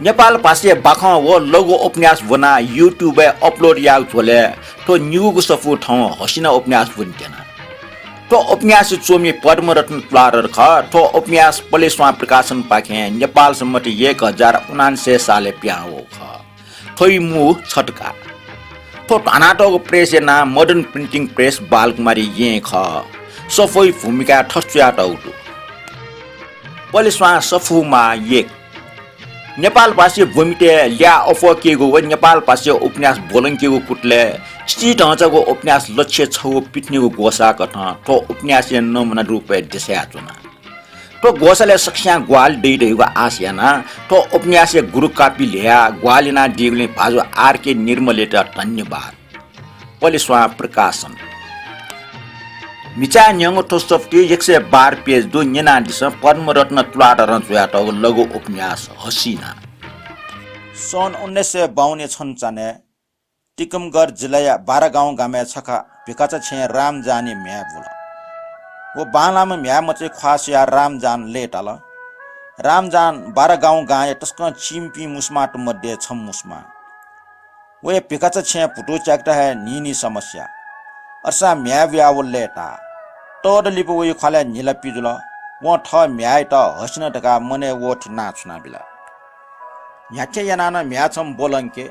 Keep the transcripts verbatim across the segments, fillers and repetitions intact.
नेपाल भाषाय् बाखं व लघु उपन्यास ब्वनाः YouTube-य् upload याःगु झ्वलय् थ्व निगूगु सफू थौं हसिना उपन्यास ब्वनेत्यना। थ्व उपन्यास च्वमि पद्मरत्न तुलाधर खः। थ्व उपन्यास पलेस्वां प्रकाशनपाखें नेपाल सम्बत एक हजार उनान्सय सालय् पिहां वःगु खः। थ्व मू छटका। थ्व ध्वानातःगु press यानाः Modern Printing Press बालकुमारी येँ खः। सफूया भूमिकाय् थथे च्वयातःगु दु। पलेस्वां सफू माः एक। नेपाल भाषी ब्वमितय् ल्याः अप्वः क्ययेगु व नेपाल भाषी उपन्यास ब्वलंकेगु कुतलय् चिचिधंचागु उपन्यास लक्ष्य छगू पिथनेगु ग्वसाःकथं थ्व उपन्यासया नमुना रूपय् देछायाच्वना। थ्व ग्वसालय् सकसियां ग्वाहालि दइ धइगु आश यानाः थ्व उपन्यासया गुरु कापी ल्ह्वयाः ग्वाहालि यानादीगुलिं भाजु आर के निर्मलयात धन्यवाद। पलेस्वां प्रकाशन। म्हिचाय् न्ह्यंगु थ्व सफुतिइ एक सय बाह्र page दु, न्यनादिसँ। पद्मरत्न तुलाधरं च्वयातःगु लघु उपन्यास हसिना। सन् उन्नाइस सय बाउन्नया छन्हु चान्हय् टिकमगढ जिल्लाया बारागाउँ गामय् छखा भिखाचा छेँय् रामजानया म्ह्याय् बुल। व बांलाःम्ह म्ह्याय् मचाया ख्वाः स्वयाः रामजान लय्ताल। रामजान बारागाउँ गांया तसकं चिंपिं मुसुमांत मध्ये छम्ह मुसुमां। वया भिखाचा छेँय् भुतू च्याकेत हे न्हिं न्हिं समस्या। अथेसां म्ह्याय् बुयाः व लय्ताः। तःदँ लिपा वया ख्वालय् न्हिलापि जुल। वं थः म्ह्याय्‌यात हसिना धकाः मनय् वःथें नां छुनाबिल। न्ह्याथे यानाः नं म्ह्याय् छम्ह ब्वलंके,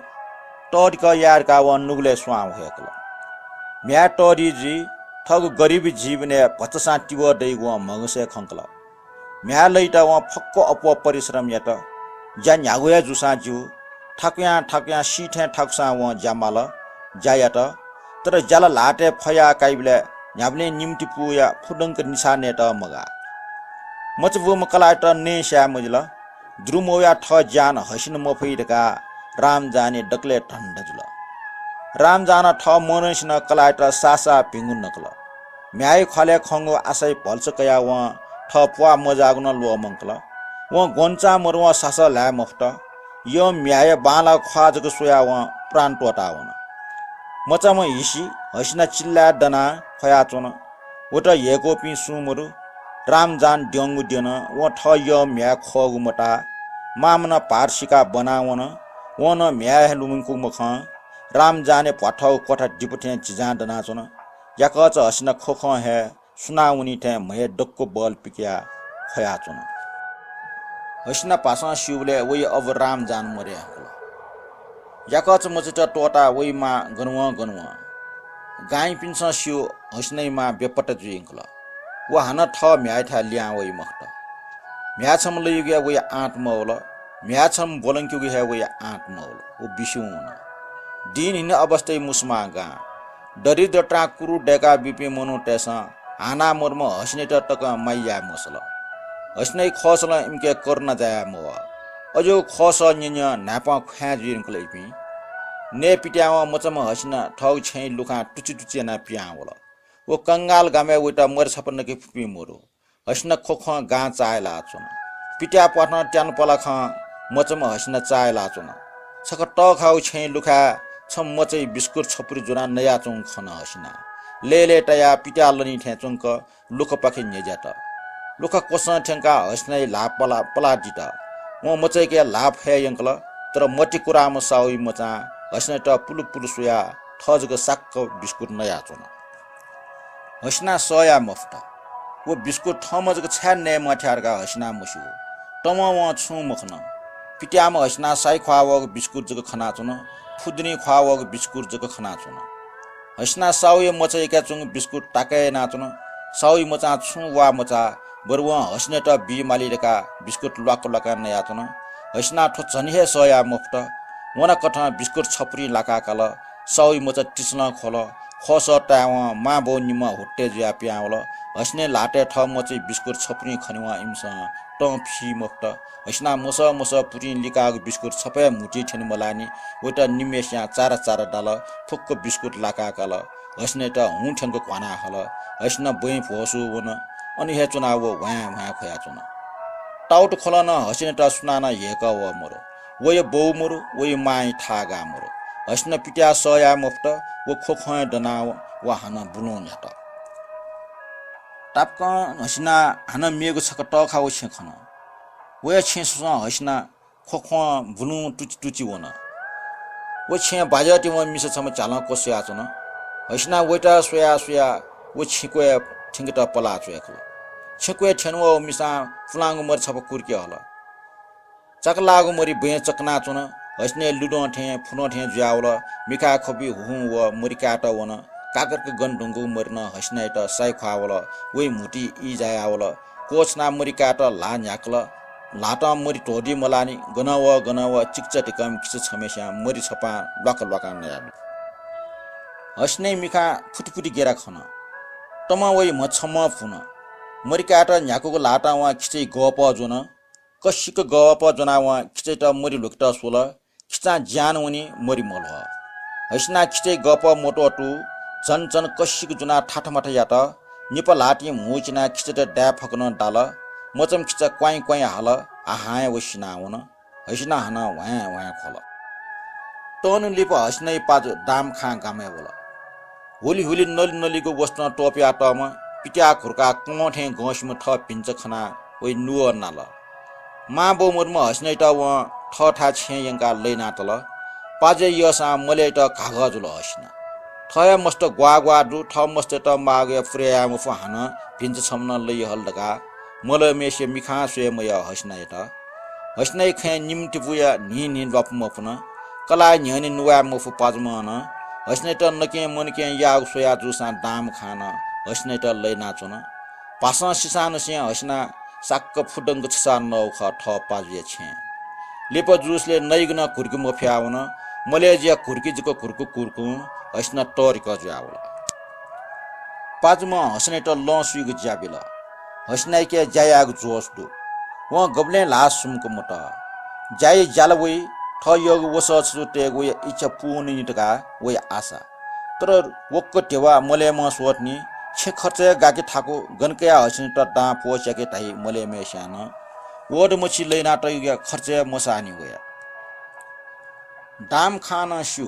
तःधिकः याये धकाः वं नुगलय् स्वां ह्वय्‌कल। म्ह्याय् तःधि जुइ, थःगु गरिबी जीवनय् भचासां तिबः दइगु वं म्हगसय् खंकल। म्ह्याय् लय्‌त वं फक्व अप्वः परिश्रम यात। ज्या न्ह्यागु हे जूसां ज्यू, थाकुयां थाकुयां सी थें थाकुसां वं ज्या माल, ज्या यात। तर ज्याला ल्हातय् फयाः काइबलय् न्ह्याबलें निम्ति पूया फुदंक निसाः नयेत मगाः। मचा बूम्ह कलाःयात नये स्याये मजिल। दुरुमौया थः ज्यान हसिना मफइ धकाः रामजानया दकलय् धन्दा जुल। रामजानं थः मनंनिसें कलाःयात साःसाः भिंगु नकल। म्ह्याय्‌या ख्वालय् खंगु आशाया भलसा कयाः वं थः प्वाः मजाःगु नं ल्वःमंकल। वं ग्वन्चां मरुवं सासः ल्हाये मफुत। यःम्ह्याय्‌या बांलाःगु ख्वाः जक स्वयाः वं प्राण त्वःताः वन। मचाम्ह हिसि हसिना चिल्लाय् दनाः ख्वयाच्वन। वयात ह्यय्‌कूपिं सुं मदु। रामजान द्यंगु द्यन। वं थः यःम्ह्याय् ख्वःगु मताः। मांम्हं नं भाःत सिकाः ब्वना वन। वं नं म्ह्याय् हे लुमंकूम्ह खं। रामजानया भ्वाथःगु क्वथा दिपथें झिंझां दनाच्वन। याकःचा हसिना ख्वखं हे सुनां वनी थें म्हय् दक्व बल पिकयाः ख्वयाच्वन। हसिना भासं स्यूबलय् वया अबु रामजान मदये धुंकल। याकःचा मचायात त्वःताः वया मां गन वं गन वं। गांयापिन्सं स्यू, हसिनाया मां बेपत्ता जुइ धुंकल। व हानं थः म्ह्याय्‌याथाय् लिहां वइ मखुत। म्ह्याय् छम्ह लइगु हे वया आँट मवल। म्ह्याय् छम्ह ब्वलंकेगु हे वया आँट मवल। व बिस्युं वन। दीनहीन अवस्थाया मुसुमां गां। दरिद्रतां कुरु दय्‌का ब्यूपिं मनूतय्‌सं हानं मदुम्ह हसिनायात तकं माया याये मसल। हसिनाया खःसलं इमिके करुणा जाये मवः। अज्याःगु खःसः न्यँ न्यँ न्हाय्‌पं ख्वाँय् जुइ धुंकल इपिं। नये पित्यावं मचाम्ह हसिना थःगु छेँय् लुखां तुचि तुचि यानाः पिहां वल। व कंगाल गामय् वइत मदय् छपा नके फुपिं मदु। हसिना ख्वख्वं गां चाःहिलाच्वन। पित्याः प्वाथं त्यानपलाखं मचाम्ह हसिना चाःहिलाच्वन। छखा तःखाःगु छेँय् लुखाय् छम्ह मचाया बिस्कुट छपुरी ज्वनाः नयाच्वंगु खन हसिनां। लय्‌लय् तयाः पित्याः लनी थें च्वंक लुखापाखे न्ह्यज्यात। लुखा क्वसं थ्यंकाः हसिनाया ल्हाः पला-, पलादित। वं मचायाके ल्हाः फये यंकल, तर मतिकुराम्ह साहुया मचां हसिनायात पुलुपुलु स्वयाः थः जक साक्क बिस्कुट नयाच्वन। हसिनां सह याये मफुत। व बिस्कुट थःम्हं जक छाय् नये मथ्याः धकाः हसिनां मस्यू। तमं वं छुं मखन। पित्याःम्ह हसिनां साइ ख्वाः वःगु बिस्कुट जक खनाच्वन, फुद्रिं ख्वाः वःगु बिस्कुट जक खनाच्वन। हसिनां साहुया मचाय् याकाच्वंगु बिस्कुट ताकय् यानाच्वन। साहुया मचां छुं वा मचाः, बरु वं हसिनायात बी माली धकाः बिस्कुट ल्वाक्क ल्वाक्क नयाच्वन। हसिनां थ्व झन हे सह याये मफुत। वनाकथं बिस्कुट छपुरिं लाकाः काल। साहुया मचा तिसलं ख्वल। खःसः तायेवं मांबौ निम्ह हुत्तय् जुयाः पिहां वल। हसिनाया ल्हातय् थः मचाया बिस्कुट छपुरिं खनेवं इमिसं तं फी मफुत। हसिनां मसः मसः पुरिं लिकाःगु बिस्कुट छपा हे म्हुतुइ थ्यने मलाःनि। वयात निम्हय्‌सियां चारा चारा दाल। फुक्क बिस्कुट लाकाः काल। हसिनायात हुं थ्यंक घ्वाना हल। हसिना ब्वँय् भ्वसू वन। अन हे च्वनाः व ह्वाँय् ह्वाँय् ख्वयाच्वन। ताउत ख्वलं नं हसिनायात सुनानं ह्यय्‌कः वः मदु। वया बौ मदु, वया मांया थाय् गाः मदु। हसिना पित्याः सह याये मफुत, व ख्वख्वं हे दनाः व हानं बुलुं न्ह्यात। तापाकं हसिनां हानं मेगु छकः तःखाःगु छेँ खन। वया छेँ स्वसं हसिनां ख्वख्वं बुलुं टुचि टुचि वन। व छेँय् बाज्याः तिनि वःम्ह मिसा छम्ह झ्यालं क्वस्वयाच्वन। हसिनां वयात स्वया स्वया व छेँ क्वय् थ्यंकेत पलाः च्वय्कल। छेँ क्वय् थ्यन वःम्ह मिसां पुलांगु मरि छपा कुर्के हल। चाकलाःगु मरि बँय् चकनाच्वन। हसिनाया लुदँ थें फुदँ थें जुयावल। मिखाय् ख्वपि हुहुं वः मरि कायेत वन। काकरक गन धुंकूगु मरि नं हसिनायात साइ ख्वाः वल। वइ म्हुतुइ ई जायावल। क्वःछिनाः मरि कायेत ल्हाः न्ह्याकल। ल्हातं मरि त्वःदी मलानि। गनं वः गनं वः चिकिचा धिकःम्ह खिचा छम्हस्यां मरि छपां ल्वाका ल्वाकां नयाबिल। हसिनाया मिखां फुतिफुति गेरा खन। तमं वइ म्ह छम्हं पुन। मरि कायेत न्ह्याकूगु ल्हातं वं खिचय् गःपः ज्वन। कसिक गःपः ज्वनाः वं खिचय्‌त मरि ल्ह्वकेत स्वल। खिचां ज्यान वनी, मरि मल्ह्वः। हसिनां खिचय् गःपः मत्वःतू झन झन कसिक ज्वनाः थाथामाथा यात। निपा ल्हातिं म्हुचिनाः खिचायात दाये फकनं दाल। मचाम्ह खिचा क्वाइँ क्वाइँ हाल। आहां हे व सिनावन। हसिना हानं ह्वाँय् ह्वाँय् ख्वल। तःन्हु लिपा हसिनाया पाजु दाम खां गामय् वल। हुलिहुलि नलिनलिगु वसतं त्वपुयातःम्ह पित्याः घुर्काः क्वं थें गंसिम्ह थः भिन्चा खनाः वइ नुगः नाल। मांबौ मदुम्ह हसिनायात वं थःथाय् छेँय् यंकाः लय् नातल। पाज्या यःसां मलय्‌यात घाघः जुल हसिना। थः हे मस्त ग्वाः ग्वाः दु, थः मस्तय्‌त माःगुया पुरे याये मफु, हानं भिन्चा छम्ह नं लय् हल धकाः मलय्‌म्हय्‌सिया मिखां स्वये मयः हसिनायात। हसिनाया खँय् निम्ह तिपुया न्हिं न्हिं ल्वापु मफुन। कलाःया न्ह्यःने नुवाये मफु पाजुम्हं नं। हसिनायात नकें मनकें याःगु स्वया जूसां दाम खां नं हसिनायात लय् नाच्वन। भासं सिसांनिसें हसिना साक्क फुदंक छचाः नःगु खः थः पाजुया छेँय्। लिपा जूसेंलि नइगु नं घुर्के मफयावन। मलय् जुयाः घुर्के जक घुर्कु घुर्कुं हसिना तःधिकः जुयावल। पाजुम्हं हसिनायात लं सुइगु ज्या बिल। हसिनायाके ज्या यायेगु जोश दु। वं गबलें ल्हाः सुम्क मतः। ज्याया ज्याला वइ, थः यःगु वसः छजु तयेगु वया इच्छा पूवनी धकाः वया आशा। तर वक्क ध्यबा मलय्‌म्हं स्वःतिनि। छेँ खर्च हे गाके थाकु, गन कयाः हसिनायात दां पोस याके धाइ मलय्‌म्हय्‌सिनं। वःदमछि लय् नातइगुया खर्च हे मसाःनि वया। दाम खां नं स्यू,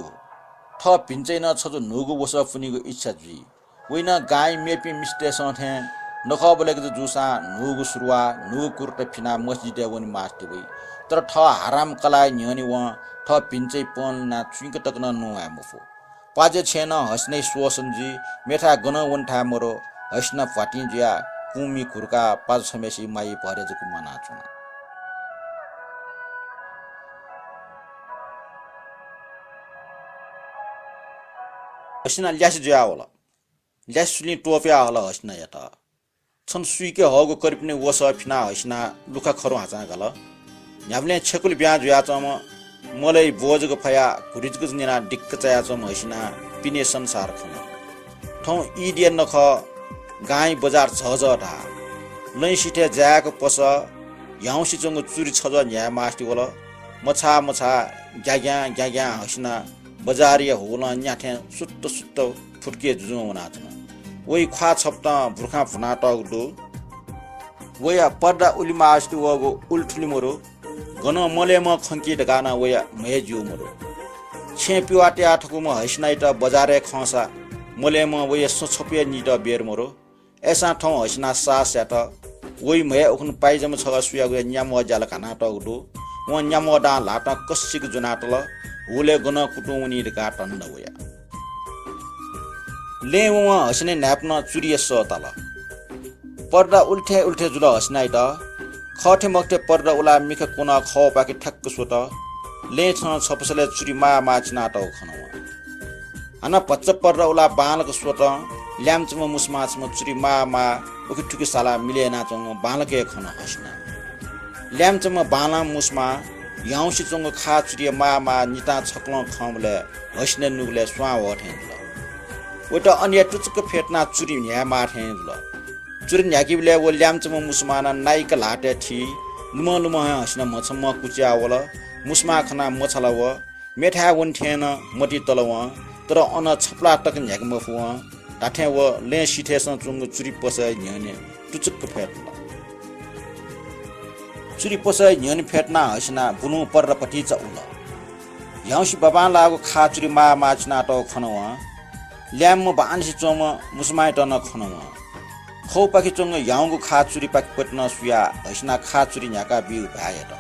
थः भिन्चाइ नं छजु न्हूगु वसः पुनीगु इच्छा जुइ। वइ नं गांइ मेपिं मिस्तय्‌सं थें नखःबलय्‌क जूसां न्हूगु सुरुवाः, न्हूगु कुर्ता फिनाः मस्जिदय् वने मास्ति वइ। तर थः हराम कलाःया न्ह्यःने वं थः भिन्चाइ पँलिनाः चुइँक तक नं नवाये मफु। पाज्या छेँय् नं हसिनाया स्वःसन जुइ, मेथाय् गनं वनेथाय् मदु। हसिना भ्वातिं जुयाः कुंमि घुर्काः पाजु छम्हय्‌सिया माया भरे जक म्वानाच्वन। हसिना ल्यासे जुयावल। ल्यासे सुलिं त्वपुया हल हसिनायात। छन्हु सुइके हःगु करिपिनि वसः फिनाः हसिना लुखा खरु हाचां गाल। न्ह्याबलें छेकुलि ब्यां जुयाच्वंम्ह मलय् ब्वः जक फयाः घुरि जक न्यनाः दिक्क चायाच्वंम्ह हसिनां पिने संसार खन। थौं ईदया नखः, गांइ बजार झःझः धाः। लँय् सिथय् जाय्‌क पसः, ह्याउँसे च्वंगु चुरि छजः न्ह्याये मास्ति वल। मछाः मछाः ग्याग्यां ग्याग्यां हसिना बजारया हुलं न्या थें सुत्त सुत्त फुतुके जुजुं वनाच्वन। वइ ख्वाः छपतं भुर्खां भुनातःगु दु। वया पर्दा उलि मास्ति वःगु उलि थुलि मदु। गनं मलय्‌म्हं खंकी धकाः नं वया म्हय् ज्यू मदु। छेँय् पिवाः तया थकूम्ह हसिनायात बजारय् खंसा मलय्‌म्हं वया सँ छपु हे नीत बेर मदु। अय्‌सां थौं हसिनां साहस यात। वइ म्हय् उखुन्हु पाय्‌जामा छगः सुयागु हे न्याम्ह ज्याला घानातःगु दु। वं न्याम्ह दां ल्हातं कसिक ज्वनातल। हुलय् गनं कुतुं वनी धकाः धन्दा वया। लँय् वंवं हसिनाया न्हाय्‌पनं चुरिया सः ताल। पर्दा उलि थें उलि थें जुल हसिनायात। खः थें मखु थें पर्दा उलाः मिखा क्वनाः खवपाखे ठ्याक्क स्वत। लँय् छन छपसलय् चुरि माः माः चिनातःगु खन वं। हानं भचा पर्दा उलाः बांलाक स्वतं ल्याय्‌म्ह मुसुमां छम्ह चुरि माः माः उखेथुखे सालाः मिले यानाच्वंगु बांलाक हे खन हसिनां। ल्याय्‌म्ह बांलाःम्ह मुसुमां ह्याउँसे च्वंगु खाः चुरिया माः माः नितां छकलं खंबलय् हसिनाया नुगलय् स्वां वः थें जुल। वयात अन हे तुचुक्क फ्यतुनाः चुरि न्ह्याये माः थें जुल। चुरि न्ह्याकीबलय् व ल्याय्‌म्ह मुसुमां नं नाइक ल्हातय् थी लुमं लुमं हे हसिना म्हछम्हं कुच्याः वल। मुसुमां खनाः मछाल व। मेथाय् वने थें नं मतिइ तल वं, तर अन छपलाः तक न्ह्याके मफु वं। धात्थें व लँय् सिथय्‌सं च्वंगु चुरि पसःया न्ह्यःने तुचुक्क फ्यतुल। चुरि पसःया न्ह्यःने फ्यतुनाः हसिनां बुलुं पर्दा भतिचा उल। ह्याउँसे बाबांलाःगु खाः चुरि माः माः चिनातःगु खन वं। ल्याय्‌म्ह बांनिसें च्वंम्ह मुसुमांयात नं खन वं। खवपाखे च्वंगु ह्याउँगु खाः चुरिपाखे पति नं सुयाः हसिनां खाः चुरि न्ह्याकाः बीगु भाय् यात।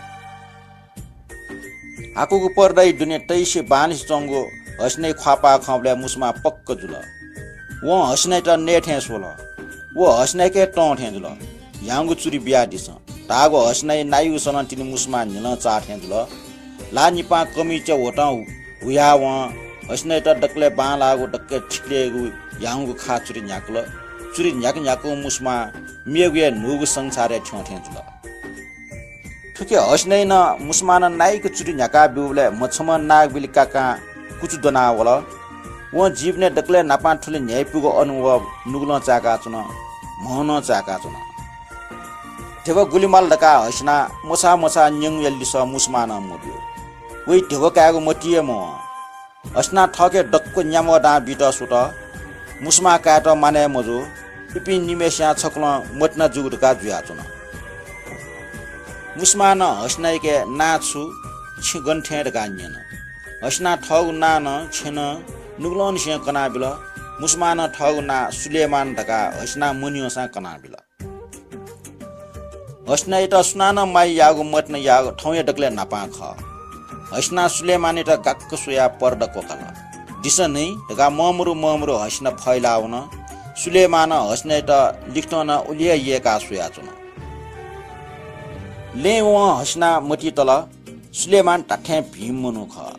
हाकुगु पर्दाइ दुने तइसे बांलासे च्वंगु हसिनाइ ख्वाःपाः खंबलय् मुसुमा पक्क जुल। वं हसिनाइत नये थें स्वल। व हसिनाइके तं थें जुल। याउँगु चुरि बियादिसँ धाःगु हसिनाइ नाइगु सलं तिनि मुसुमा न्हिलं चाः थें जुल। ला निपां कमिचा ह्वतं हुयावं हसिनाइत दकलय् बांलाःगु दकलय् थिकलेगु याउँगु खा चुरि न्ह्याकल। चुरि न्ह्याक न्ह्याकं मुसुमा मेगु हे न्हूगु संसारय् थ्यं थें जुल। थुखे हसिनाइ नं मुसुमानं नाइक चुरि न्ह्याका ब्यूबलय् म्हछम्ह नागबिलि काकां कुचु द्वनावल। वं जीवनय् दकलय् न्हापां थुलि न्ह्याइपुगु अनुभव नुगलं चाय्काच्वन, म्हं नं चाय्काच्वन। ध्यबा गुलि माल धकाः हसिनां मछाः मछाः न्यंगुया लिसः मुसुमानं मब्यू। वइ ध्यबा कायेगु मतिइ हे मवं। हसिनां थःके दक्व न्याम्ह दां बीत स्वत। मुसुमा कायेत मानय् मजू। इपिं निम्हय्सियां छकलं मतिना जूगु धकाः जुयाच्वन। मुसुमानं हसिनाइके नां छु, छिं गन थें धकाः न्यन। हसिनां थःगु नां नं छेँ नं नुगलंनिसें कनाबिल। मुसुमानं थःगु नां सुलेमान धकाः हसिनां मन्यंसां कनाबिल। हसिनाइत सुनानं माया याःगु मतिना याःगु थौंया दकलय् न्हापां खः। हसिनां सुलेमानयात गाक्क स्वयाः पर्दा क्वकाल। दिसँ नि धकाः ममरु ममरु हसिना फैलावन। सुलेमानं हसिनाइत लिखतं नं उलि हे यय्काः स्वयाच्वन। लँय् वं हसिनां मतिइ तल, सुलेमान धात्थें भिंम्ह मनू खः।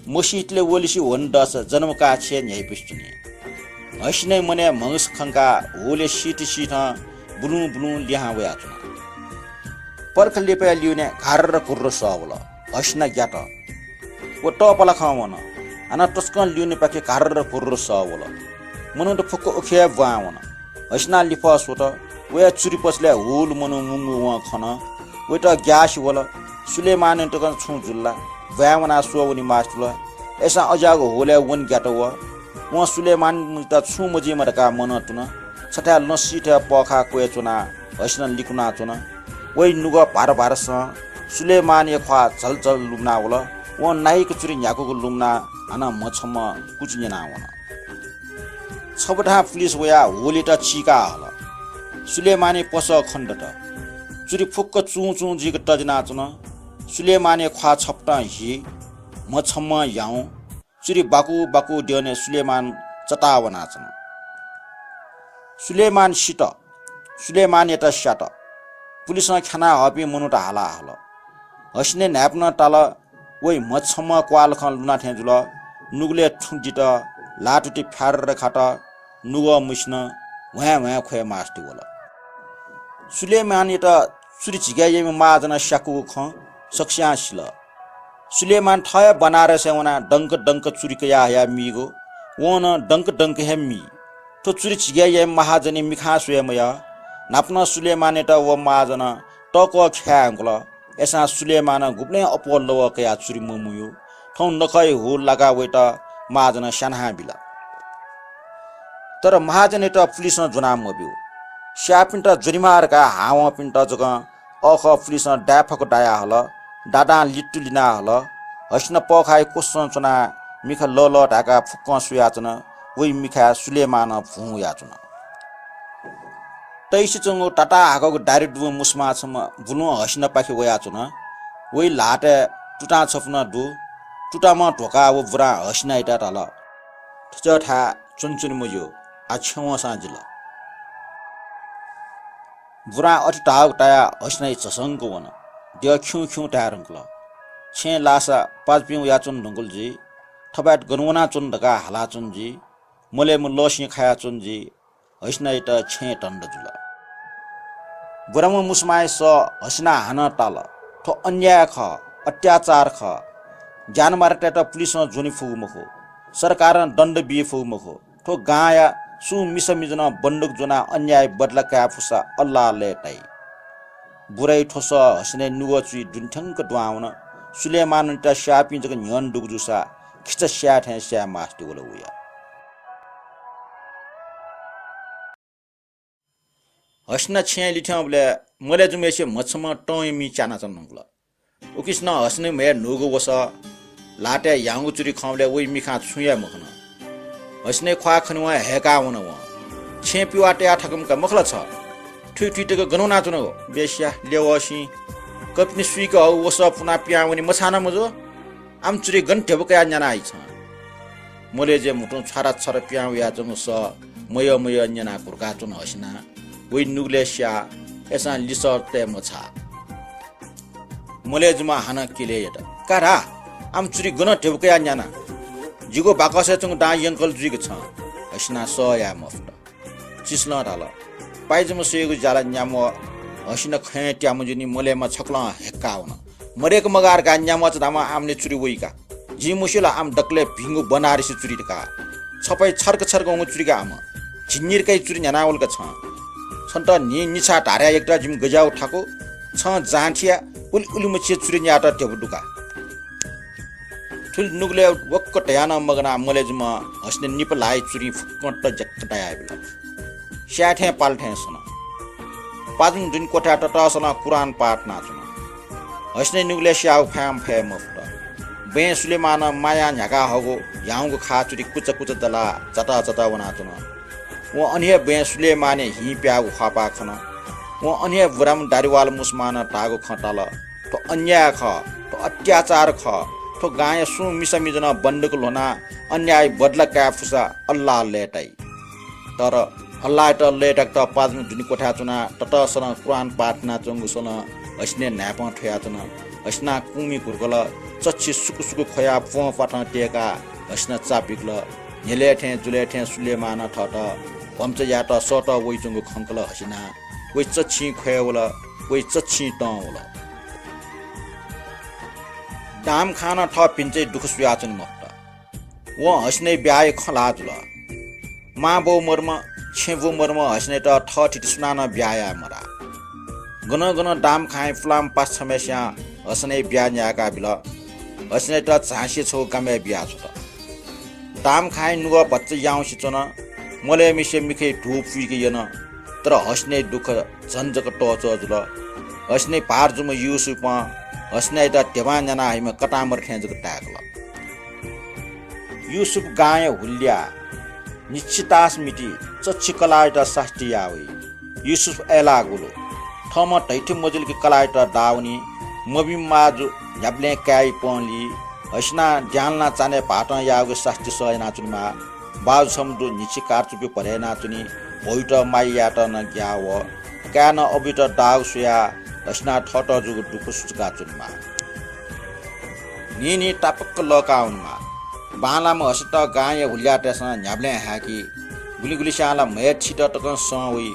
मसीतले वलिसे वन दःसा जन्म काः छेँ न्ह्याइपुसे च्वनी। हसिनाइ मनय् म्हगस खंकाः हुलय् सीत सीथं बुलुं बुलुं लिहां वयाच्वन। पर्ख लिपाया लिउने घार्र घुर्र सः वल। हसिना ग्यात। व तःपलाखं वन। हानं तसकं लिउनेपाखे घार्र घुर्र सः वल। मनूत फुक्क उखे हे ब्वां वन। हसिनां लिफः स्वत। वया चुरि पसलय् हुल मनू मुंगु वं खन। वइत ग्यासे वल। सुलेमानयात छुं जुल ला? ब्वाँय् वनाः स्वः वने मास्ति जुल। अय्सां अज्याःगु हुलय् वने ग्यात व। वं सुलेमानयात छुं मजुइमा धकाः मनंतुन। छथाय् लँ सीथय् पःखाः क्वय् च्वनाः हसिना लिकुनाच्वन। वइ नुगः भार भारसं सुलेमानया ख्वाः झलझल लुमना वल। वं नाइक चुरि न्ह्याकूगु लुमनाः हानं म्हछम्ह कुचु न्यना वन। छबथां पुलिस वयाः हुलयात चीका हल। सुलेमानया पसः खनेदत। चुरि फुक्क चुं चुं जुइक तज्यानाच्वन। सुलेमानया ख्वाः छपतं हि, म्हछम्ह याउँ। चुरि बाकु बाकु द्यःने सुलेमान चताः वनाच्वन। सुलेमान सित। सुलेमानयात स्यात। पुलिसं ख्यानाः हःपिं मनूत हाला हल। हसिनाया न्हाय्पनं ताल। वइ म्हछम्ह क्वालखं लुना थें जुल। नुगलय् थुं दित। ल्हातुति फ्यार्र खात। नुगः मसिनं ह्वाँय् ह्वाँय् ख्वये मास्ति वल। सुलेमानयात चुरि झिगय् याइम्ह महाजनं स्याकूगु खँ सकसियां सिल। सुलेमान थः हे बनारसय् वनाः दंक दंक चुरि कयाः हयाः मीगु। वं नं दंक दंक हे मी। थ्व चुरि झिगय् याइम्ह महाजनया मिखां स्वये मयः। न्हापां नं सुलेमानयात व महाजनं तःक्वः ख्याये धुंकल। अय्सां सुलेमानं गुबलें अप्वः लवः कयाः चुरि ममुयू। थौं नखःया हुल लाकाः वइत महाजनं स्यानाबिल। तर महाजनयात पुलिसं ज्वना मब्यू। स्याःपिन्त ज्वनेमाः धकाः हां वंपिन्त जकं अःखः पुलिसं दाय्फक दाया हल। दादां लित्तु लिना हल। हसिना पःखाःया क्वसं च्वनाः मिखा लःलः धाय्काः फुक्कं स्वयाच्वन। वइ मिखाय् सुलेमानं भुं वयाच्वन। तइसे च्वंगु ताताः हाकःगु दाह्री दुम्ह मुसुमा छम्ह बुलुं हसिनापाखे वयाच्वन। वइ ल्हातय् तुतां छपु नं दु। तुताम्हं ध्वकाः व बुरां हसिनायात धाल, "थ्व थाय् च्वनाच्वने मज्यू, आः छेँ वंसां जिल।" बुरां अथे धाःगु तायाः हसिनाइ झसंक वन। द्यः खिउँ खिउँ धाये धुंकल। छेँय् लाःसा पाजुपिं वयाच्वने धुंकल जुइ। थपाय्त गन वनाच्वन धकाः हालाच्वन जुइ। मलय्म्ह लःसिं खायाच्वन जुइ। हसिनायात छेँय् दण्ड जुल। बुराम्ह मुसुमाया सः हसिनां हानं ताल, "थ्व अन्याय खः, अत्याचार खः। ज्यानमारातय्त पुलिसं ज्वने फुगु मखु, सरकारं दण्ड बी फुगु मखु। थ्व गांया सुं मिसा मिजनं बन्दुक ज्वनाः अन्याय बदला काये फुसा अल्लाह लय्ताइ।" बुराया थ्व सः हसिनाया नुगः चुइ दुने थ्यंक दुहां वन। सुलेमानयात स्याःपिं जक न्ह्यःने दुगु जूसा खिचा स्याये थें स्याये मास्ति वल वया। हसिना छेँय् लिथ्यंबलय् मलय् जूम्हय्सिया म्हछम्हं तंया मि च्यानाच्वना धुंकल। उकिसनं हसिनाया म्हय् न्हूगु वसः ल्हातय् ह्याउँगु चुरि खंबलय् वइ मिखां छुं याये मखन। हसिनाया ख्वाः खनेवं हय्काः वन वं। "छेँय् पिवाः तयाः थकंक मखु ला छ? थुइ थुइ तक गन वनाच्वनागु? बेस्या, ल्यवःसिं। कपिनि सुइक हःगु वसः पुनाः पिहां वने मछाः नं मजू। आम चुरी गन ध्यबा कयाः न्याना हइ छं?" मलेजुं म्हुतुं छ्वारा छ्वारा पिहां वयाच्वंगु सः मयः मयः न्यनाः घुर्काच्वन हसिनां। वइ नुगलय् स्याः, अय्‌सां लिसः तये मछाः। मलेजुम्ह हानं किलय् यात, "का धाः, आम चुरी गन ध्यबा कयाः न्याना? जिगु बाकसय् च्वंगु दां यंकल जुइक छं।" हसिनां सह याये मफुत। चिसलं धाल, "पाय्‌जुम्ह स्वयेगु ज्या ला न्याम्ह हसिना खँय् त्यामज्यूनि, मलेम्ह छकलं हेक्काः वन। मदय्‌क मगाः धकाः न्याम्ह चा धाःम्ह आमने चुरी वइ का। जिं मस्यू ला आम दकलय् भिंगु बनारसी चुरी धकाः। छपाइ छर्क छर्क वंगु चुरी का आम। झिंनिर्काइ चुरी न्ह्यानावल का छं। छन्त न्हिं निछाः धारय् यक्ता जिमि गज्याःगु थाकु। छं जाँठिया उलि उलिमछि चुरी न्यायेत ध्यबा दु का।" थुलि नुगलय् वक्क धयाः नं मगानाः मलेजुम्ह हसिना निपा ल्हाइ चुरिं फुक्कं तज्याक तायाबिल। स्याये थें पाल थें सन। पाजुं दुने क्वथाय् ततःसलं कुरान पाठ यानाच्वन। हसिना नुगलय् स्याःगु फाय्‌म्ह फये मफुत। बँय् सुलेमानं मायां न्ह्याका हःगु ह्याउँगु खाः चुरी कुचा कुचा दलाः चतः चतः वनाच्वन। वं अन हे बँय् सुलेमानया हिं प्याःगु ख्वाःपाः खन। वं अन हे बुराम्ह दारिवाल मुसलमानं धाःगु खँ ताल। थ्व अन्याय खः, थ्व अत्याचार खः। थ्व गांया सुं मिसा मिजनं बन्दक ल्ह्वनाः अन्याय बदला काये फुसा अल्लाह लय्‌ताइ। तर अल्लाहयात लय्‌ताकेत पाजुं दुने क्वथाय् च्वनाः ततःसलं कुरान पाठ यानाच्वंगुसलं हसिनाया न्हाय्‌पं थ्वयाच्वन। हसिनां कुमि घुर्कल, चच्छि सुकु सुकु ख्वयाः प्वंपाथं तय्‌काः हसिना चा बिकल। न्ह्यलय् थें जुलय् थें सुलेमानं थःत भम्चा यायेत सःतः वइच्वंगु खंकल हसिनां। वइ चच्छिं ख्वये वल, वइ चच्छिं तं वल। दाम खानं थः भिन्चाइ दुःख स्वयाच्वने मफुत। वं हसिनाया ब्याहाया खँ ल्हाः जुल। मांबौ मदुम्ह, छेँबौ मदुम्ह हसिनायात थःथिति सुनानं ब्याहा याये मदाः। गनं गनं दाम खाँय् पुलांम्ह पासा छम्हय्‌सियां हसिनाया ब्याहा न्यायेका बिल। हसिनायात झाँसिया छगू गामय् बियाछ्वत। दाम खाँय् नुगः भचा याउँसे च्वन। मलेमिसे मिखय् धू पुइके यन। तर हसिनाया दुःख झन जक तःचः जुल। हसिनाया भाःत जूम्ह युसुफं हसिनायात ध्यबां न्याना हइम्ह कतांमदु थें जक ताय्‌कल। युसुफ गांया हुल्‍याः निश्चितास मिति चच्छि कलाःयात सास्ती याः वइ। युसुफ अय्‌लाः गुलु। थःम्हं धइथें मजुल कि कलाःयात दाः वनी। मभिंम्ह माजु न्ह्याबलें काय्‌या पंलि। हसिनां द्यांलानाः चान्हय् भाःतं याःगु सास्ती सह यानाच्वनेमाः। बाजु छम्ह दु, न्हिच्छि कारचुपि भरे यानाच्वनी। भौयात माया यायेत नं ग्याः वः। काय्‌नं अबुयात दाःगु स्वयाः हसिनां थःत जूगु दुःख सुचुकाच्वनेमाः। न्हिं न्हिं तापाक्क लःकाः वनेमाः। बांलाःम्ह हसिनायात गांया हुल्‍याःतय्‌सं न्ह्याबलें हाय्‌की। गुलिं गुलिस्यां ला म्हय् थित तकं सं वइ।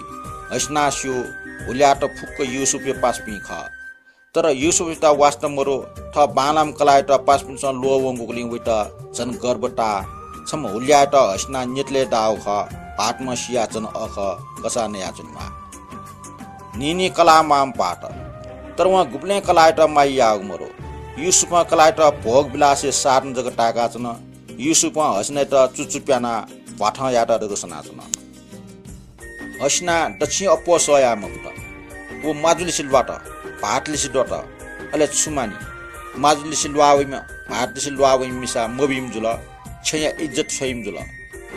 हसिनां स्यू, हुल्‍याःत फुक्क युसुफया पासापिं खः। तर युसुफयात वास्ता मदु, थः बांलाःम्ह कलाःयात पासापिन्सं ल्वःवंगुलिं वइत झन गर्व ताः। छम्ह हुल्‍याःयात हसिनां न्यतलय् दाःगु खः, भाःतम्ह सियाच्वन, अःखः कसाः नयाच्वनेमाः। न्हिं न्हिं कलाः म्वाःम्ह भाःत। तर वं गुबलें कलाःयात माया याःगु मदु। युसुफं कलाःयात भोग विलासया साधन जक ताय्‌काच्वन। युसुफं हसिनायात चुचु प्यानाः भ्वाथं यायेत जक सनाच्वन। हसिनां दच्छि अप्वः सह याये मफुत। व माजुलिसे ल्वात, भाःतलिसे द्वत, अले छु मानि? माजुलिसे ल्वाः वइम्ह, भाःतलिसे ल्वाः वइम्ह मिसा मभिंम्ह जुल, छेँया इज्जत छ्वइम्ह जुल।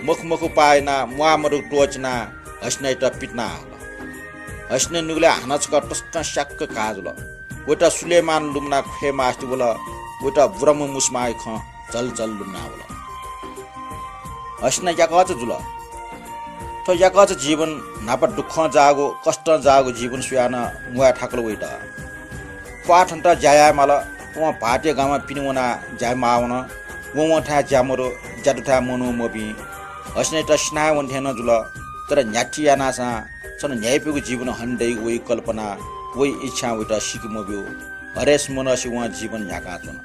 मखु मखु पाः यानाः म्वाः मदुगु त्वःचिनाः हसिनायात पितिना हल। हसिना नुगलय् हानं छकः तसकं स्याक्क घाः जुल। वइत सुलेमान लुमनाः ख्वये मास्ति वल। वइत बुराम्ह मुसुमाया खँ झल झल लुमना वल। हसिना याकःचा जुल। थ्व याकःचा जीवन न्हापा दुःखं जाःगु, कष्टं जाःगु जीवन स्वयाः नं म्वाये थाकल वइत। प्वाः थन्त ज्या याये माल। वं भाःतया गामं पिने वनाः ज्या माः वन। वं वंथाय् ज्या मदु, ज्या दुथाय् मनू मभिं। हसिनायात सिनाः वने थें नं जुल। तर न्ह्याथे यानासां छन्हु न्ह्याइपुगु जीवन हने दइ वइगु कल्पना वइ इच्छां वइत सीके मब्यू। हरेस मनसे वं जीवन न्ह्याकाच्वन।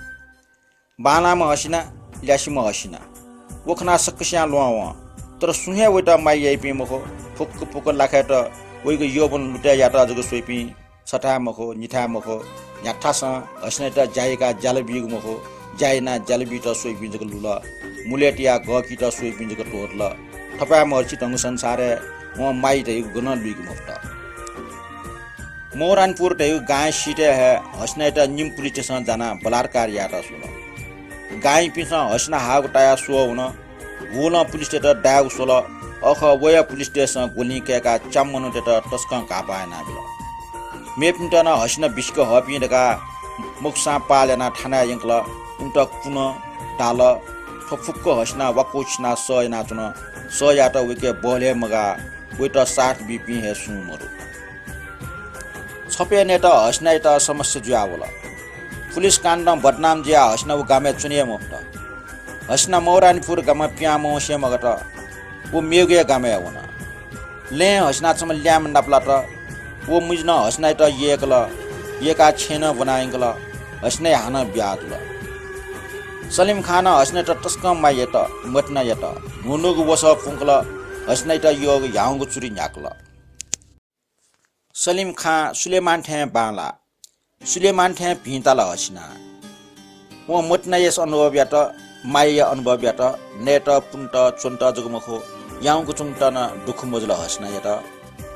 बांलाःम्ह हसिना, ल्यासेम्ह हसिना। व खनाः सकसियां ल्वहं वं। तर सुं हे वइत माया याइपिं मखु। फुक्क फुक्क लाखाय्‌त वइगु यौवन लुतय् यात जक स्वइपिं छथाय् मखु, निथाय् मखु। न्ह्याथासं हसिनायात ज्या याकाः ज्याला बीगु मखु, ज्या यानाः ज्याला बीत स्वइपिं जक लुल। मुलय् तयाः गःकीत स्वइपिं जक त्वःतल। थपाय्‌म्ह हसिना धंगु संसारय् वं माया धइगु गनं लुइके मफुत। मौरानपुर धइगु गांया सिथय् हे हसिनायात निम्ह पुलिसतय्‌सं जानाः बलात्कार यायेत स्वल। गांयापिन्सं हसिना हाःगु तायाः स्वः वन। हुलं पुलिसतय्‌त दायेगु स्वल। अखः वया पुलिसतय्‌सं गोलिं कय्‌काः च्याम्ह मनूतय्‌त तसकं घाःपाः यानाबिल। मेपिन्त नं हसिना बिसिक हःपिं धकाः मखुसां पाल यानाः थानाय् यंकल। उं कुन धाल। थ्व फुक्क हसिना वाकु छिना सह यानाच्वन। सह यात वय्के बहले मगाः। वय्त साथ बीपिं हे सुं मरु। छप्यनय्त हसिनायात समस्या जुयावल। पुलिस काण्डं बदनाम जुयाः हसिना व गामय् च्वने हे मफुत। हसिना मौरानीपुर गामं पिहां मवंसे मगात। व मेगु हे गामय् वन। लँय् हसिना छम्ह ल्याय्म्ह नापलात। व मिजं हसिनायात यय्कल, यय्काः छेँनं ब्वनायंकल। हसिनाया हानं ब्याहा जुल। सलिम खानं हसिनायात तसकं माया यात, मतिना यात। न्हून्हूगु वसः पुंकल। हसिनायात यःगु ह्याउँगु चुरी न्ह्याकल। सलिम खां सुलेमान थें बांलाः। सुलेमान थें भिंताल हसिना। वं मतिनाया अनुभव यात, मायाया अनुभव यात। नयेत, पुनेत, च्वनेत जक मखु, याउँक च्वंकेत नं दुःख मजुल हसिनायात।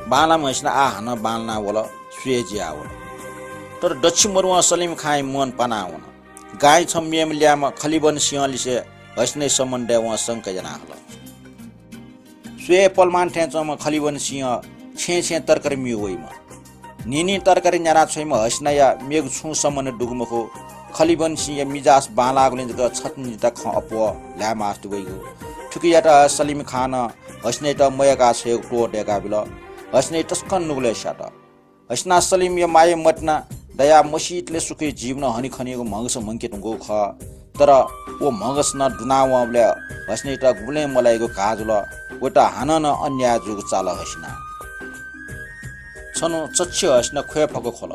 बांलाम्ह हसिना आः हानं बांलाना वल, स्वये जुयावल। तर दच्छि मरुवं सलिम खांया मन पाना वन। गांइ छम्ह मेम्ह ल्याय्म्ह खलिबन सिंहलिसे हसिनाया सम्बन्धय् वं शंका याना हल। स्वये पलमान थें च्वंम्ह खलिबन सिंह छेँय् छेँय् तरकारी मियु वइम्ह। न्हिं न्हिं तरकारी न्याना छ्वइम्ह हसिनाया मेगु छुं सम्बन्ध दुगु मखु। खलिबन सिंहया मिजास बांलाःगुलिं जक छतिनिता खँ अप्वः ल्हाये मास्ति वइगु। थुकियात सलिम खानं हसिनायात मयय्का छ्वयेगु त्वः दय्काबिल। हसिनाया तसकं नुगलय् स्यात। हसिना सलिमया माया मतिना दयाः मसीतले सुखी जीवन हनेखनीगु म्हगस म्हंके धुंकूगु खः। तर व म्हगस नं दुना वंबलय् हसिनायात गुबलें मलाइगु घाः जुल। वयात हानं नं अन्याय जूगु चाल हसिना। छन्हु चच्छि हसिना ख्वय् फक ख्वल।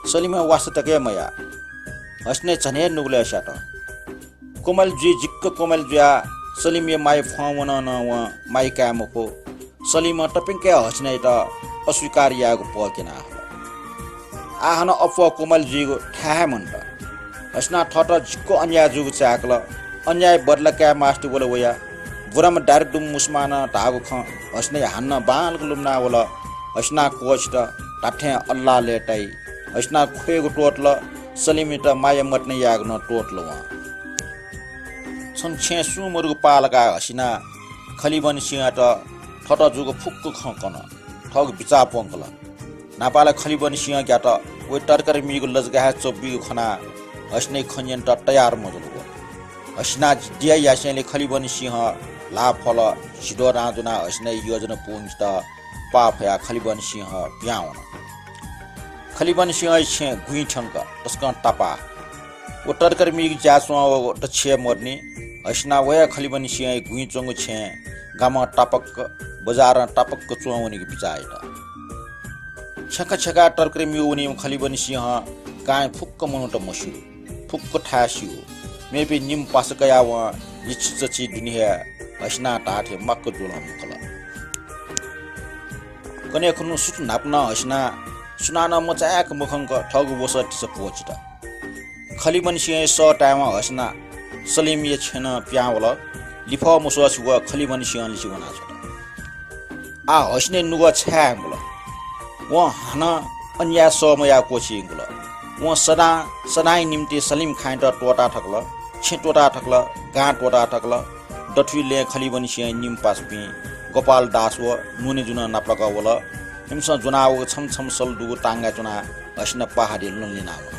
सलिमं वास्ता तक हे मयाः। हसिना झन हे नुगलय् स्यात। कोमल जुइ जिक्क कोमल जुयाः सलिमया माया फ्वं वनं नं वं माया काये मफु। सलिमं तप्यंक हे हसिनायात अस्वीकार यायेगु पः क्यना हल। आः हानं अप्वः कोमल जुइगु थाय् हे मन्त। हसिनां थःत जिक्क अन्याय जूगु चाय्कल। अन्याय बदला काये मास्ति वल वया। बुराम्ह दारिद्वम्ह मुसुमानं धाःगु खँ हसिनाया हानं बांलाक लुमना वल। हसिनां क्वःछित धात्थें अल्लाह लय्ताइ। हसिनां ख्वयेगु त्वःतल, सलिमयात माया मतिना यायेगु नं त्वःतल वं। छन्हु छेँय् सुं मरुगु पाः लाकाः हसिनां खलिबन सिंहयात थःत जूगु फुक्क खँ कन। थःगु बिचाः प्वंकल। न्हापाला खलिबन सिंह ग्यात वया तरकारी मियुगु लजगाः हे च्वब्वीगु खनाः हसिनाया खँ न्यनेत तयार मजुल व। हसिनां दिया यासेंलि खलिबन सिंह ल्हाः फल। झिद्वः दां ज्वनाः हसिनाया योजना पूवंकेत पाः फयाः खलिबन सिंह पिहां वन। खलिबन सिंहया छेँ गुँइ थ्यंक तसकं तापाः। व तरकारी मियुगु ज्याय् च्वं वःगु दच्छि हे मदुनि। हसिनां व हे खलिबन सिंहया गुँइ च्वंगु छेँ गामं तापाक्क, बजारं तापाक्क च्वं वनीगु बिचाः यात। छ्यंका छ्यंकाः तरकारी मियु वनीम्ह खलिबन सिंहं गांया फुक्क मनूत मस्यू, फुक्क थाय् स्यू। मेपिं निम्ह पासा कयाः वं लिच्छि चच्छि दुने हे हसिनां धाःथें माक्क जुलं मुंकल। कन्हय् खुन्हु सुथ न्हापा नं हसिनां सुनानं मचाय्क मखंक थःगु वसः तिसा क्वःछित। खलिबन सिंहया सः तायेवं हसिना सलिमया छेँनं पिहां वल। लिफः मस्वःसे व खलिबन सिंहलिसे वनाछ्वल। आः हसिनाया नुगः छाय् हे मुल। वं हानं अन्याय सह मयाः क्वःछी यंकुल। वं सदां सदांया निंतिं सलिम खाँयात त्वःता थकल, छेँ त्वःता थकल, गां त्वःता थकल। दथुइ लँय् खलिबन सिंहया निम्ह पासापिं गोपाल दास व नुनिजु नं नापलाक वल। इमिसं ज्वनावःगु छम्ह छम्ह सल दुगु तांगाय् च्वनाः हसिना पहाडय् लँ ल्यना वन।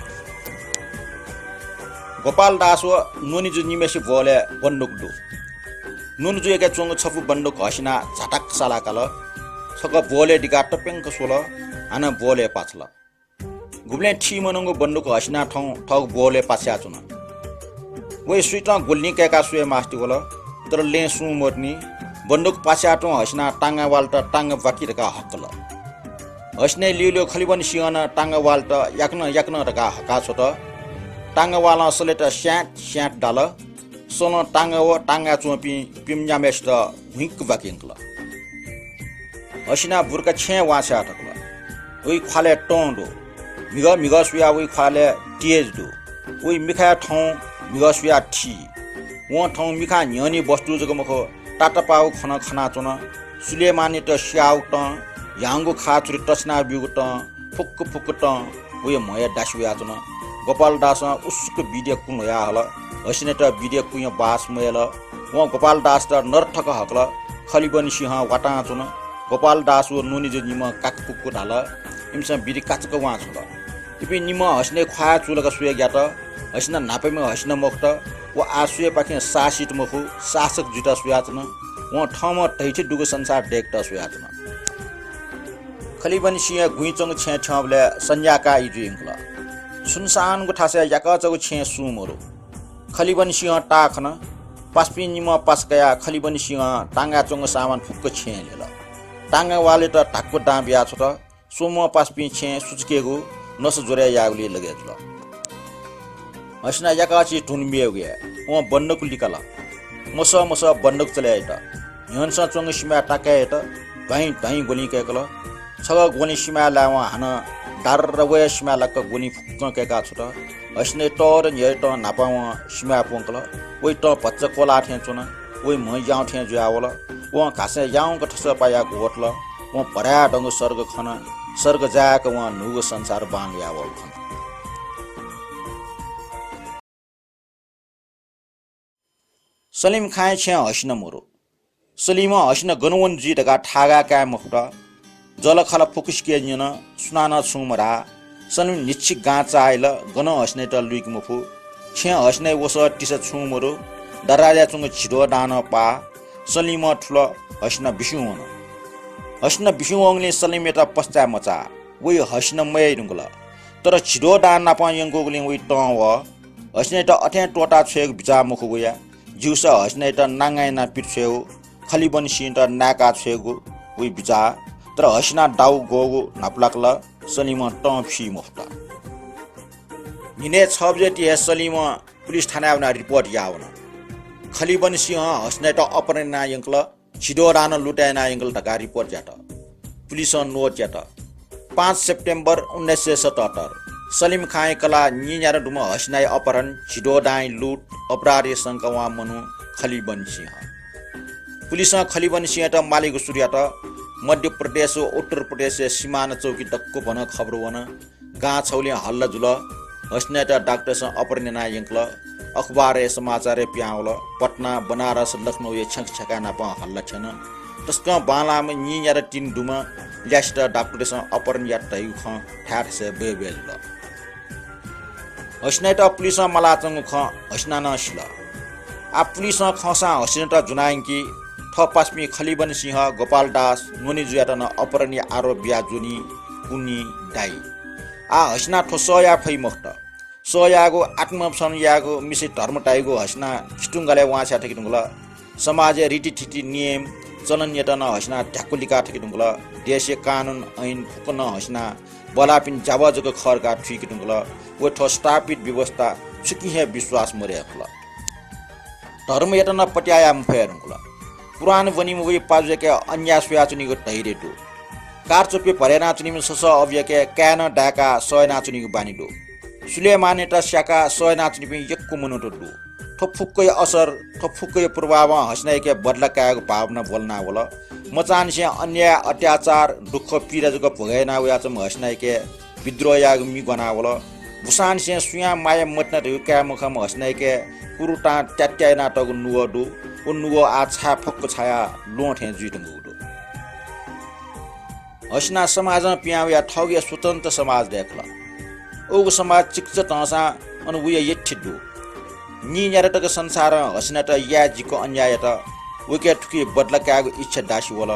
गोपाल दास व नुनिजु निम्हय्सिया ब्वहलय् बन्दुक दु। नुनिजुयाके च्वंगु छपु बन्दुक हसिनां झाताक साला काल। छकः ब्वहलय् दिकाः तप्यंक स्वल, हानं ब्वहलय् पाछल। गुबलें थी मनंगु बन्दुक हसिनां थौं थःगु ब्वहलय् पाछ्याच्वन। वया सुइतं ग्वलिं कय्काः स्वये मास्ति वल, तर लँय् सुं मदुनि। बन्दुक पाछ्यातुं हसिनां तांगावालत तांगा ब्वाकि धकाः हक्कल। हसिनाया ल्यूल्यू खलिबन सिंहं नं तांगावालत याकनं याकनं धकाः हक्का छ्वत। तांगावालं सलय्त स्याँत स्याँत दाल। सलं तांगा व तांगाय् च्वंपिं पिम्ह न्याम्हय्सित हुइक्क ब्वाकि यंकल। हसिना बुर्का छेँय् वांछ्वया थकल। वया ख्वालय् तं दु। म्हिगः म्हिगः स्वयाः वया ख्वालय् तेज दु। वया मिखाय् थौं म्हिगः स्वयाः थी। वं थौं मिखां न्ह्यःने वस्तु जक मखु, तातापाःगु खँ नं खनाच्वन। सुलेमानयात स्याःगु तं, ह्याउँगु खाचुरी तछ्याना ब्यूगु तं, फुक्क फुक्क तं वया म्हय् दासि वयाच्वन। गोपाल दासं उसुक्क बिद्या कुँ ल्ह्वयाहल। हसिनायात बिद्या कुँया बास मयल। वं गोपाल दासयात नरथक हकल। खलिबन सिंह वातां च्वन। गोपाल दास व नुनिजु निम्हं काकाकुकु धाल। इमिसं बिद्या काचाक्क वां छ्वल। इपिं निम्हं हसिनाया ख्वाः चूलाकाः सुयाग्यात। हसिना न्हापायाम्ह हसिना मखुत। व आः सुयापाखें शासित मखु, शासक जुइत सुयाच्वन। वं थःम्हं धइथें दुगु संसार दय्केत सुयाच्वन। खलिबन सिंह गुँइच्वंगु छेँय् थ्यंबलय् सन्ध्याकाः ई जुइ यंकल। सुनसानको थासय् याकःचागु छेँय् सुं मरु। खलिबन सिंहं ताः खन। पासापिं निम्हं पासा कयाः खलिबन सिंहं तांगाय् च्वंगु सामान फुक्क छेँय् ल्ह्यल। तांगावालयात धाक्व दां बियाछ्वत। स्वम्हं पासापिं छेँय् सुचुकेगु नसा ज्वरय् याःगुलिइ लगे जुल। हसिना याकःचाया धुन मेगु हे। वं बन्दुक लिकाल। मसः मसः बन्दुक चले यात। न्ह्यःनेसं च्वंगु सिमाय् ताकाय् यात। ध्वाइँ ध्वाइँ ग्वलिं कय्कल। छगः ग्वलिं सिमाय् लायेवं हानं दार्र वया सिमाय् लाक्क ग्वलिं फुक्कं कय्काछ्वत। हसिनाया तःधं न्ह्यःया तं न्हापां वं सिमाय् प्वंकल। वया तं भचा क्वलाः थें च्वन। वया म्ह याउ थें जुयावल। वं घासय् याउँक थसः पायाः ग्वतल। वं भराय् दंगु सर्ग खन। सर्ग जाय्क वं न्हूगु संसार बांलाः वःगु खन। सलिम खाँया छेँय् हसिना मरु। सलिमं हसिना गन वन जुइ धकाः थागा काये मफुत। जःलाखःला फुक्कसिके न्यन, सुनानं छुं मधाः। सलिम न्हिच्छि गां चाःहिल, गनं हसिनायात लुइके मफु। छेँय् हसिनाया वसः तिसा छुं मरु। दराजय् च्वंगु झिद्वः दां नं पाः। सलिमं थुल, हसिना बिस्युं वन। हसिना बिस्युं वंगुलिं सलिमयात पस्ताय् मचाः। वइ हसिना मयाइ धुंकल। तर झिद्वः दां नापं यंकूगुलिं वइ तं वः। हसिनायात अथें त्वःता छ्वयेगु बिचाः मखु वया। ज्यूसा हसिनायात नांगा यानाः पित छ्वयेगु, खलिबन सिंहयात नाय्का छ्वयेगु वइ बिचाः। तर हसिनां दाउ ग्वःगु न्हापालाक ला सलिमं तं फी मफुत। न्हिनय् छ बजे ति हे सलिमं पुलिस थानाय् वनाः रिपोर्ट याः वन। खलिबन सिंहं हसिनायात अपहरण यानाः यंकल, झिद्वः दां नं लुटे यानाः यंकल धकाः रिपोर्ट यात। पुलिसं नोट यात। पाँच सेप्टेम्बर उन्नाइस सय सतहत्तर, सलिम खाँया कलाः नीन्यादँ दुम्ह हसिनाया अपहरण, झिद्वः दांया लुट, अपराधया शंका वंम्ह मनू खलिबन सिंह। पुलिसं खलिबन सिंहयात मालेगु सुरु यात। मध्य प्रदेश व उत्तर प्रदेशया सिमाना चौकी दक्व भनं खबर वन। गां छगुलिं हल्ला जुल। हसिनायात डाक्टरसं अपहरण यानाः यंकल। अखबारय् समाचारय् पिहां वल। पटना, बनारस, लखनऊया छ्यंक छ्यंकाः नापं हल्ला थ्यन। तसकं बांलाःम्ह नीन्यादँ तिनि दुम्ह ल्यासेत डाक्टरसं अपहरण यात धइगु खँ थाय् थासय् बय्बय् जुल। हसिनायात पुलिसं मालाच्वंगु खँ हसिनां नं सिल। आः पुलिसं खंसां हसिनायात ज्वनायंकी। थः पासापिं खलिबन सिंह, गोपाल दास, न्वनेजुयात नं अपहरणया आरोप बिया ज्वनी, कुनी, दाइ। आः हसिनां थ्व सह याये फइ मखुत। सह यायेगु, आत्मसमर्पण यायेगु, मिसे धर्म धाइगु हसिनां खितुंगालय् वांछ्वया थके धुंकल। समाजया रीतिथिति, नियम, चलनयात नं हसिनां ध्याक्व लिका थके धुंकल। देशया कानुन, ऐन फुक्क नं हसिनां बल्लाःपिनि ज्याभः जक खः धकाः थुइके धुंकल। व थ्व स्थापित व्यवस्था छुकिं हे विश्वास मदये धुंकल। धर्मयात नं पत्याः याये मफये धुंकल। कुरान ब्वनीम्ह वइ पाजुयाके अन्याय स्वयाच्वनीगु धैर्य दु। कारचुपी भर यानाच्वनीम्ह ससः अबुयाके काय् नं दाय्काः सह यानाच्वनीगु बानी दु। सुलेमानयात स्याकाः सह यानाच्वनीपिं यक्व मनूत दु। थ्व फुक्कया असर, थ्व फुक्कया प्रभावं हसिनायाके बदला कायेगु भावना ब्वलना वल। मचांनिसें अन्याय, अत्याचार, दुःख, पीडा जक भोगे याना वयाच्वंम्ह हसिनायाके विद्रोह यायेगु मि ग्वाना वल। बुसांनिसें सुयां माया मतिना धइगु काये मखंम्ह हसिनायाके कुरुतां त्यात्या यानातःगु नुगः दु। व नुगः आः छाय् फक्व छायाः ल्वहं थें जुइ धुंकूगु दु। हसिनां समाजं पिहां वयाः थःगुया स्वतन्त्र समाज दय्कल। उगु समाज चिकिचा धंसां अन वया यःथें दु। नीन्यादँ तक संसारं हसिनायात याये जिक्व अन्याय यात, वयाके थुकी बदला कायेगु इच्छा दासि वल।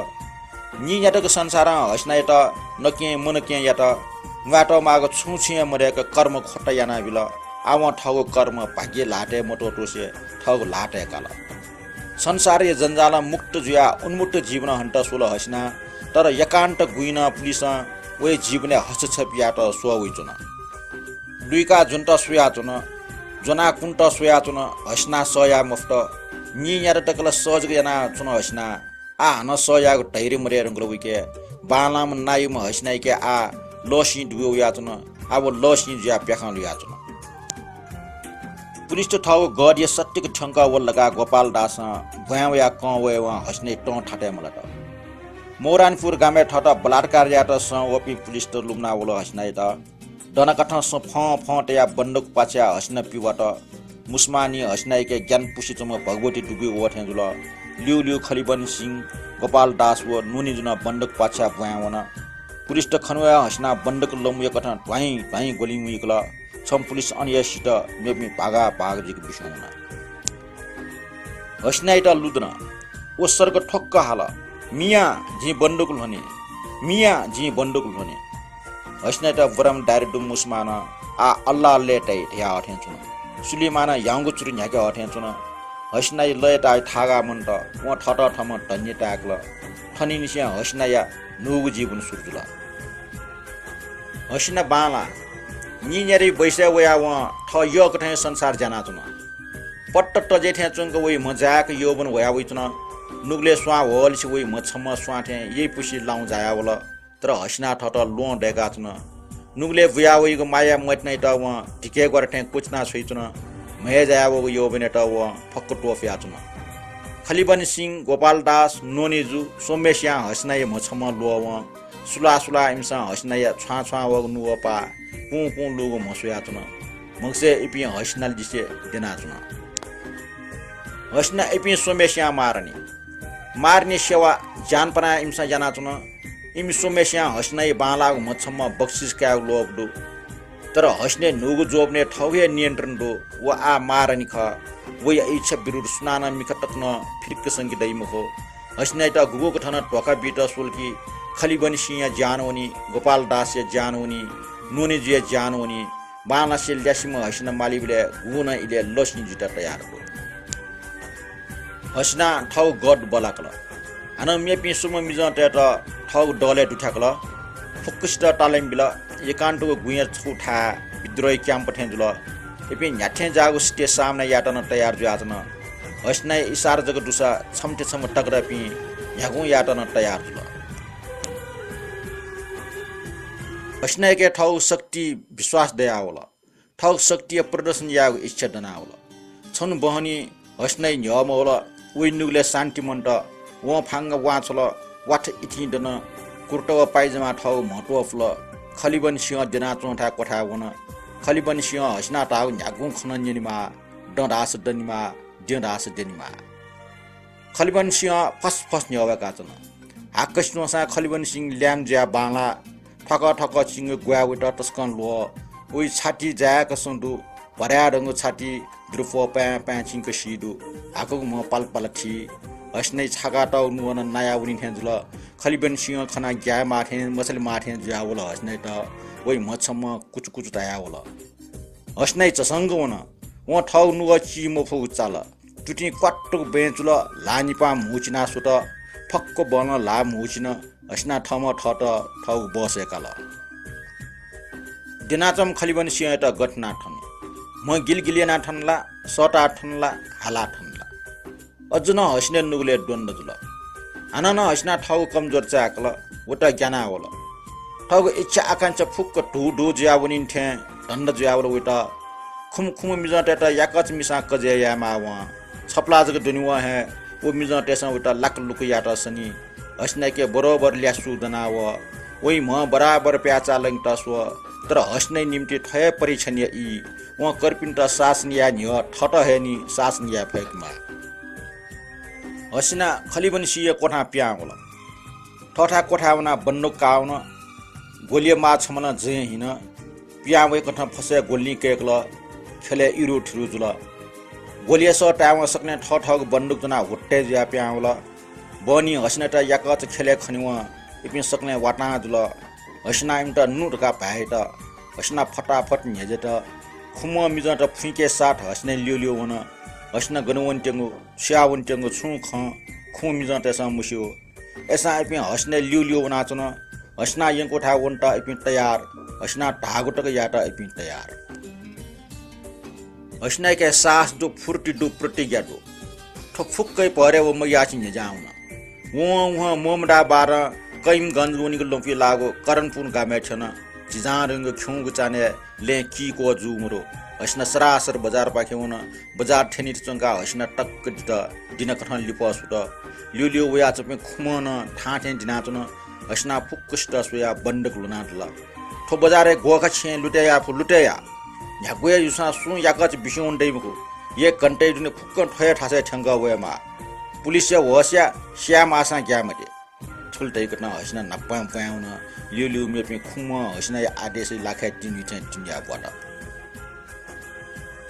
नीन्यादँ तक संसारं हसिनायात नकें मनकें यात, म्वायेत माःगु छुं छुं हे मदय्क कर्म खोटा यानाबिल। आः वं थःगु कर्म भाग्य ल्हातय् मत्वःतुसे थःगु ल्हातय् काल। संसारया जंजालं मुक्त जुयाः उन्मुक्त जीवन हनेत स्वल हसिनां, तर एकान्त गुइनं पुलिसं वया जीवनय् हस्तक्षेप यायेत स्वः वइच्वन। लुइका जुन्त स्वयाच्वन, ज्वनाः कुन्त स्वयाच्वन, हसिनां सह याये मफुत। नीन्यादँ तक ला सह जक यानाच्वन हसिनां। आः हानं सह यायेगु धैर्य मदये धुंकल वयाके। बांलाःम्ह नायुम्ह हसिनायाके आः लःसिं दुबय् वयाच्वन। आः व लःसिं जुयाः प्याखं लुयाच्वन। पुलिसत थःगु गधया सत्तय्क थ्यंकः वल धकाः गोपाल दासं ब्वाँय् वयाः कं वयेवं हसिनाया तं थातय् मलात। मौरानीपुर गामय् थःत बलात्कार यायेत सं वःपिं पुलिसत लुमना वल हसिनायात। दनाकथं सं फं फं तयाः बन्दुक पाछ्याः हसिना पिवात। मुसुमांनिं हसिनायाके ज्ञान पुसे च्वंम्ह भगवती दुबुइ वः थें जुल। ल्यूल्यू खलिबन सिंह, गोपाल दास व नुनिजुनं बन्दुक पाछ्याः ब्वाँय् वन। पुलिसत खने वयाः हसिना बन्दुक लँपुया कथं ध्वाइँ ध्वाइँ ग्वलिं मुइकल। छम्ह पुलिस अन हे सित, मेपिं भागा भाग जुइक बिस्युं वन। हसिनायात लुधन। व सर्ग ठ्वक्क हाल, "मियाँ, जिं बन्दुक ल्ह्वने, मियाँ, जिं बन्दुक ल्ह्वने।" हसिनायात बरम दाइरे दुम्मुसमानं, "आ अल्लाह अल्लाह तइ" धयाः हथें च्वन। सुलेमानं ह्याउँगु चुरु न्ह्याके हथें च्वन। हसिनाया लय्‌ताः थागा मन्त, वं थःत थःम्हं धन्य ताय्‌कल। थनिंनिसें हसिनाया न्हूगु जीवन सुरु जुल। हसिना बांलाः नीन्यारी बैसय् वयाः वं थः यःकथं हे संसार ज्यानाच्वन। पट्ट तजे थें च्वंक वइ म्ह जाय्‌क यौवन ह्वया वइच्वन। नुगलय् स्वां ह्वःलिसे वइ म्ह छम्ह स्वां थें यइपुसे लाउँ जायावल। तर हसिनां थःत ल्वहं दय्‌काच्वन। नुगलय् बुया वइगु माया मतिनायात वं धिके ग्वारा थें क्वचिना छ्वइच्वन। म्हय् जाया वःगु यौवनयात वं फक्क त्वपुयाच्वन। खलिबन सिंह, गोपाल दास, नोनेजु, सोमेसियां हसिनाया म्ह छम्ह ल्वःवं। सुलाः सुलाः इमिसं हसिनाया छ्वां छ्वां वःगु नुगः पाः कुं कुं लूगु म्ह स्वयाच्वन। म्हगसय् इपिं हसिनालिसे द्यनाच्वन। हसिना इपिं सोमेसियां मारनि। मारनि सेवा ज्यानपनाः इमिसं यानाच्वन। इमि सोमेसियां हसिनाया बांलाःगु म्ह छम्ह बक्सिस कायेगु लोभ दु। तर हसिनाया न्हूगु ज्वःबनय् थःगु हे नियन्त्रण दु। व आः मारनि खः। वया इच्छा विरुद्ध सुनानं मिखा तक नं फिर्क संके दइ मखु। हसिनायात गुगु कथं नं धोखा बीत स्वल कि खलिबन सिंहया ज्यान वनी, गोपाल दासया ज्यान वनी, नोनेजुया ज्यान वनी। बांलासे ल्यासेम्ह हसिना मालीबलय् गुगु नं इलय् लसिं जुइत तयार दु। हसिनां थःगु गढ बलाकल। हानं मेपिं स्वम्ह मिजंतय्‌त थःगु दलय् दुथ्याकल। फुक्कसित तालिम बिल। एकान्तगु गुँया छगू थाय् विद्रोही क्याम्प थें जुल। इपिं न्ह्याथें ज्याःगु सितय् सामना यायेत नं तयार जुयाच्वन। हसिनाया इसारा जक दुसा छम्हथें छम्ह तकदापिं न्ह्यागुं यायेत नं तयार जुल। हसिनायाके थःगु शक्ति विश्वास दयावल। थःगु शक्तिया प्रदर्शन यायेगु इच्छा दनावल। छन्हु बहनी हसिनाया न्ह्यः मवल। वइ नुगलय् शान्ति मन्त। वं फांगा वां छ्वल। वाथ इथिं दन। कुर्ता व पाइजमा थःगु म्हत्व फुल। खलिबन सिंह द्यनाच्वंथाय् क्वथाय् वन। खलिबन सिंह हसिनां धाःगु न्ह्यागुं खँ नं न्यनेमाः, दँ धाःसा दनेमाः, द्यँ धाःसा द्यनेमाः। खलिबन सिंह फस फस न्ह्यः वय्‌काच्वन। हाक्कसिनं च्वंसां खलिबन सिंह ल्याय्‌म्ह जुयाः बांलाः। थ्वाकः थ्वाकः चिंगु ग्वाये वइत तसकं ल्वः। वइ छाति जाय्‌क सँ दु। भराय् धंगु छाति, द्रुप्वः पाँय् पाँय् चिंक सी दु। हाकुगु म्ह पाल पाल थी। हसिनाया छागातःगु नुगः नं नाया वनी थें जुल। खलिबन सिंह खनाः ग्याये माः थें, मछाले माः थें जुयावल हसिनायात। वइ म्ह छम्ह कुचु कुचु धायावल। हसिनाया झसंक वन। वं थःगु नुगः ची मफुगु चाल। तुतिं क्वात्तुक बँय् चुल, ल्हाः निपां म्हुचिना स्वत। फक्व बलं ल्हाः म्हुचिन। हसिनां थःम्हं थःत थःगु बसय् काल। द्यनाच्वंम्ह खलिबन सिंहयात गथे यानाः थन? म्ह गिलगिल यानाः थन ला, सःताः थन ला, हालाः थन ला? अझ नं हसिनाया नुगलय् द्वन्द्व जुल। हानं नं हसिनां थःगु कमजोर चाय्‌कल, वइत ग्यानावल। थःगु इच्छा आकांक्षा फुक्क धू धू जुयावनीनि थें धन्दा जुयावल वइत। खुम्ह खुम्ह मिजंतय्‌त याकःचा मिसां कजय् यायेमाः वं। छपलाः जक दुने वं हे व मिजंतय्‌सं वइत लाकलुक यायेत सनी। हसिनायाके बरोबर ल्यासु दनावः। वइ म्ह बराबर प्याःचाः लंकेत स्वः। तर हसिनाया निंतिं थ्व हे परीक्षणया ई। वं कर्पिन्त शासन याये न्ह्यः थःत हे नि शासन याये फय्‌केमाः। हसिना खलिबन सिंहया क्वथां पिहां वल। थःथाय् क्वथाय् वनाः बन्दुक काः वन। ग्वलिया माः छम्ह नं जँय् हिन। पिहां वय्‌कथं फसय् ग्वलिं कय्‌कल। ख्यलय् इरु थिरु जुल। ग्वलिया सः तायेवं सकलें थःथःगु बन्दुक ज्वनाः हुत्तय् जुयाः पिहां वल। बहनी हसिनायात याकःचा ख्यलय् खनेवं इपिं सकलें वातां जुल। हसिनां इमित नु धकाः भाय्‌यात। हसिना फटाफट न्ह्यज्यात। खुम्ह मिजंत फुइँके साथ हसिनाया ल्यू ल्यू वन। हसिना गन वनेत्यंगु, सुया वनेत्यंगु छुं खँ खुम्ह मिजंतय्‌सं मस्यू। अय्‌सां इपिं हसिनाया ल्यू ल्यू वनाच्वन। हसिनां यंकूथाय् वनेत इपिं तयार, हसिनां धाःगु तक यायेत इपिं तयार। हसिनायाके साहस दु, फुर्ती दु, प्रतिज्ञा दु। थ्व फुक्कया भरय् व मग्यासे न्ह्यज्यां वन। वं वहं मोहम्मदाबादं करिमगञ्ज वनेगु लँपुइ लाःगु करनपुर गामय् थ्यन। झिंझांनिगू खिउँगु चान्हय् लँय् कीक्वः जू मदु। हसिना सरासर बजारपाखे वन। बजार थ्यनीत च्वंकाः हसिना टक्क दित। दिनाकथं लिपः सुत। ल्यू ल्यू वयाच्वंपिं खुम्हं नं थां थें दिनाच्वन। हसिनां फुक्कसित स्वयाः बन्दुक ल्ह्वनातल। थ्व बजारय् ग्वःखा छेँय् लुतय् याये फु, लुतय् या। न्ह्यागु हे जूसां सुं याकःचा बिस्युं वने दइ मखु। एक घण्टाया दुने फुक्कं थ्व हे थासय् थ्यंकः वयेमाः। पुलिसया होश या, स्याये माःसां ग्याये मते। कुल धइकथं हसिना न्हापां ब्वाँय् वन। ल्यू ल्यू मेपिं खुम्हं हसिनाया आदेशय् लाखाय् तिनि थें तिनि याये ब्वात।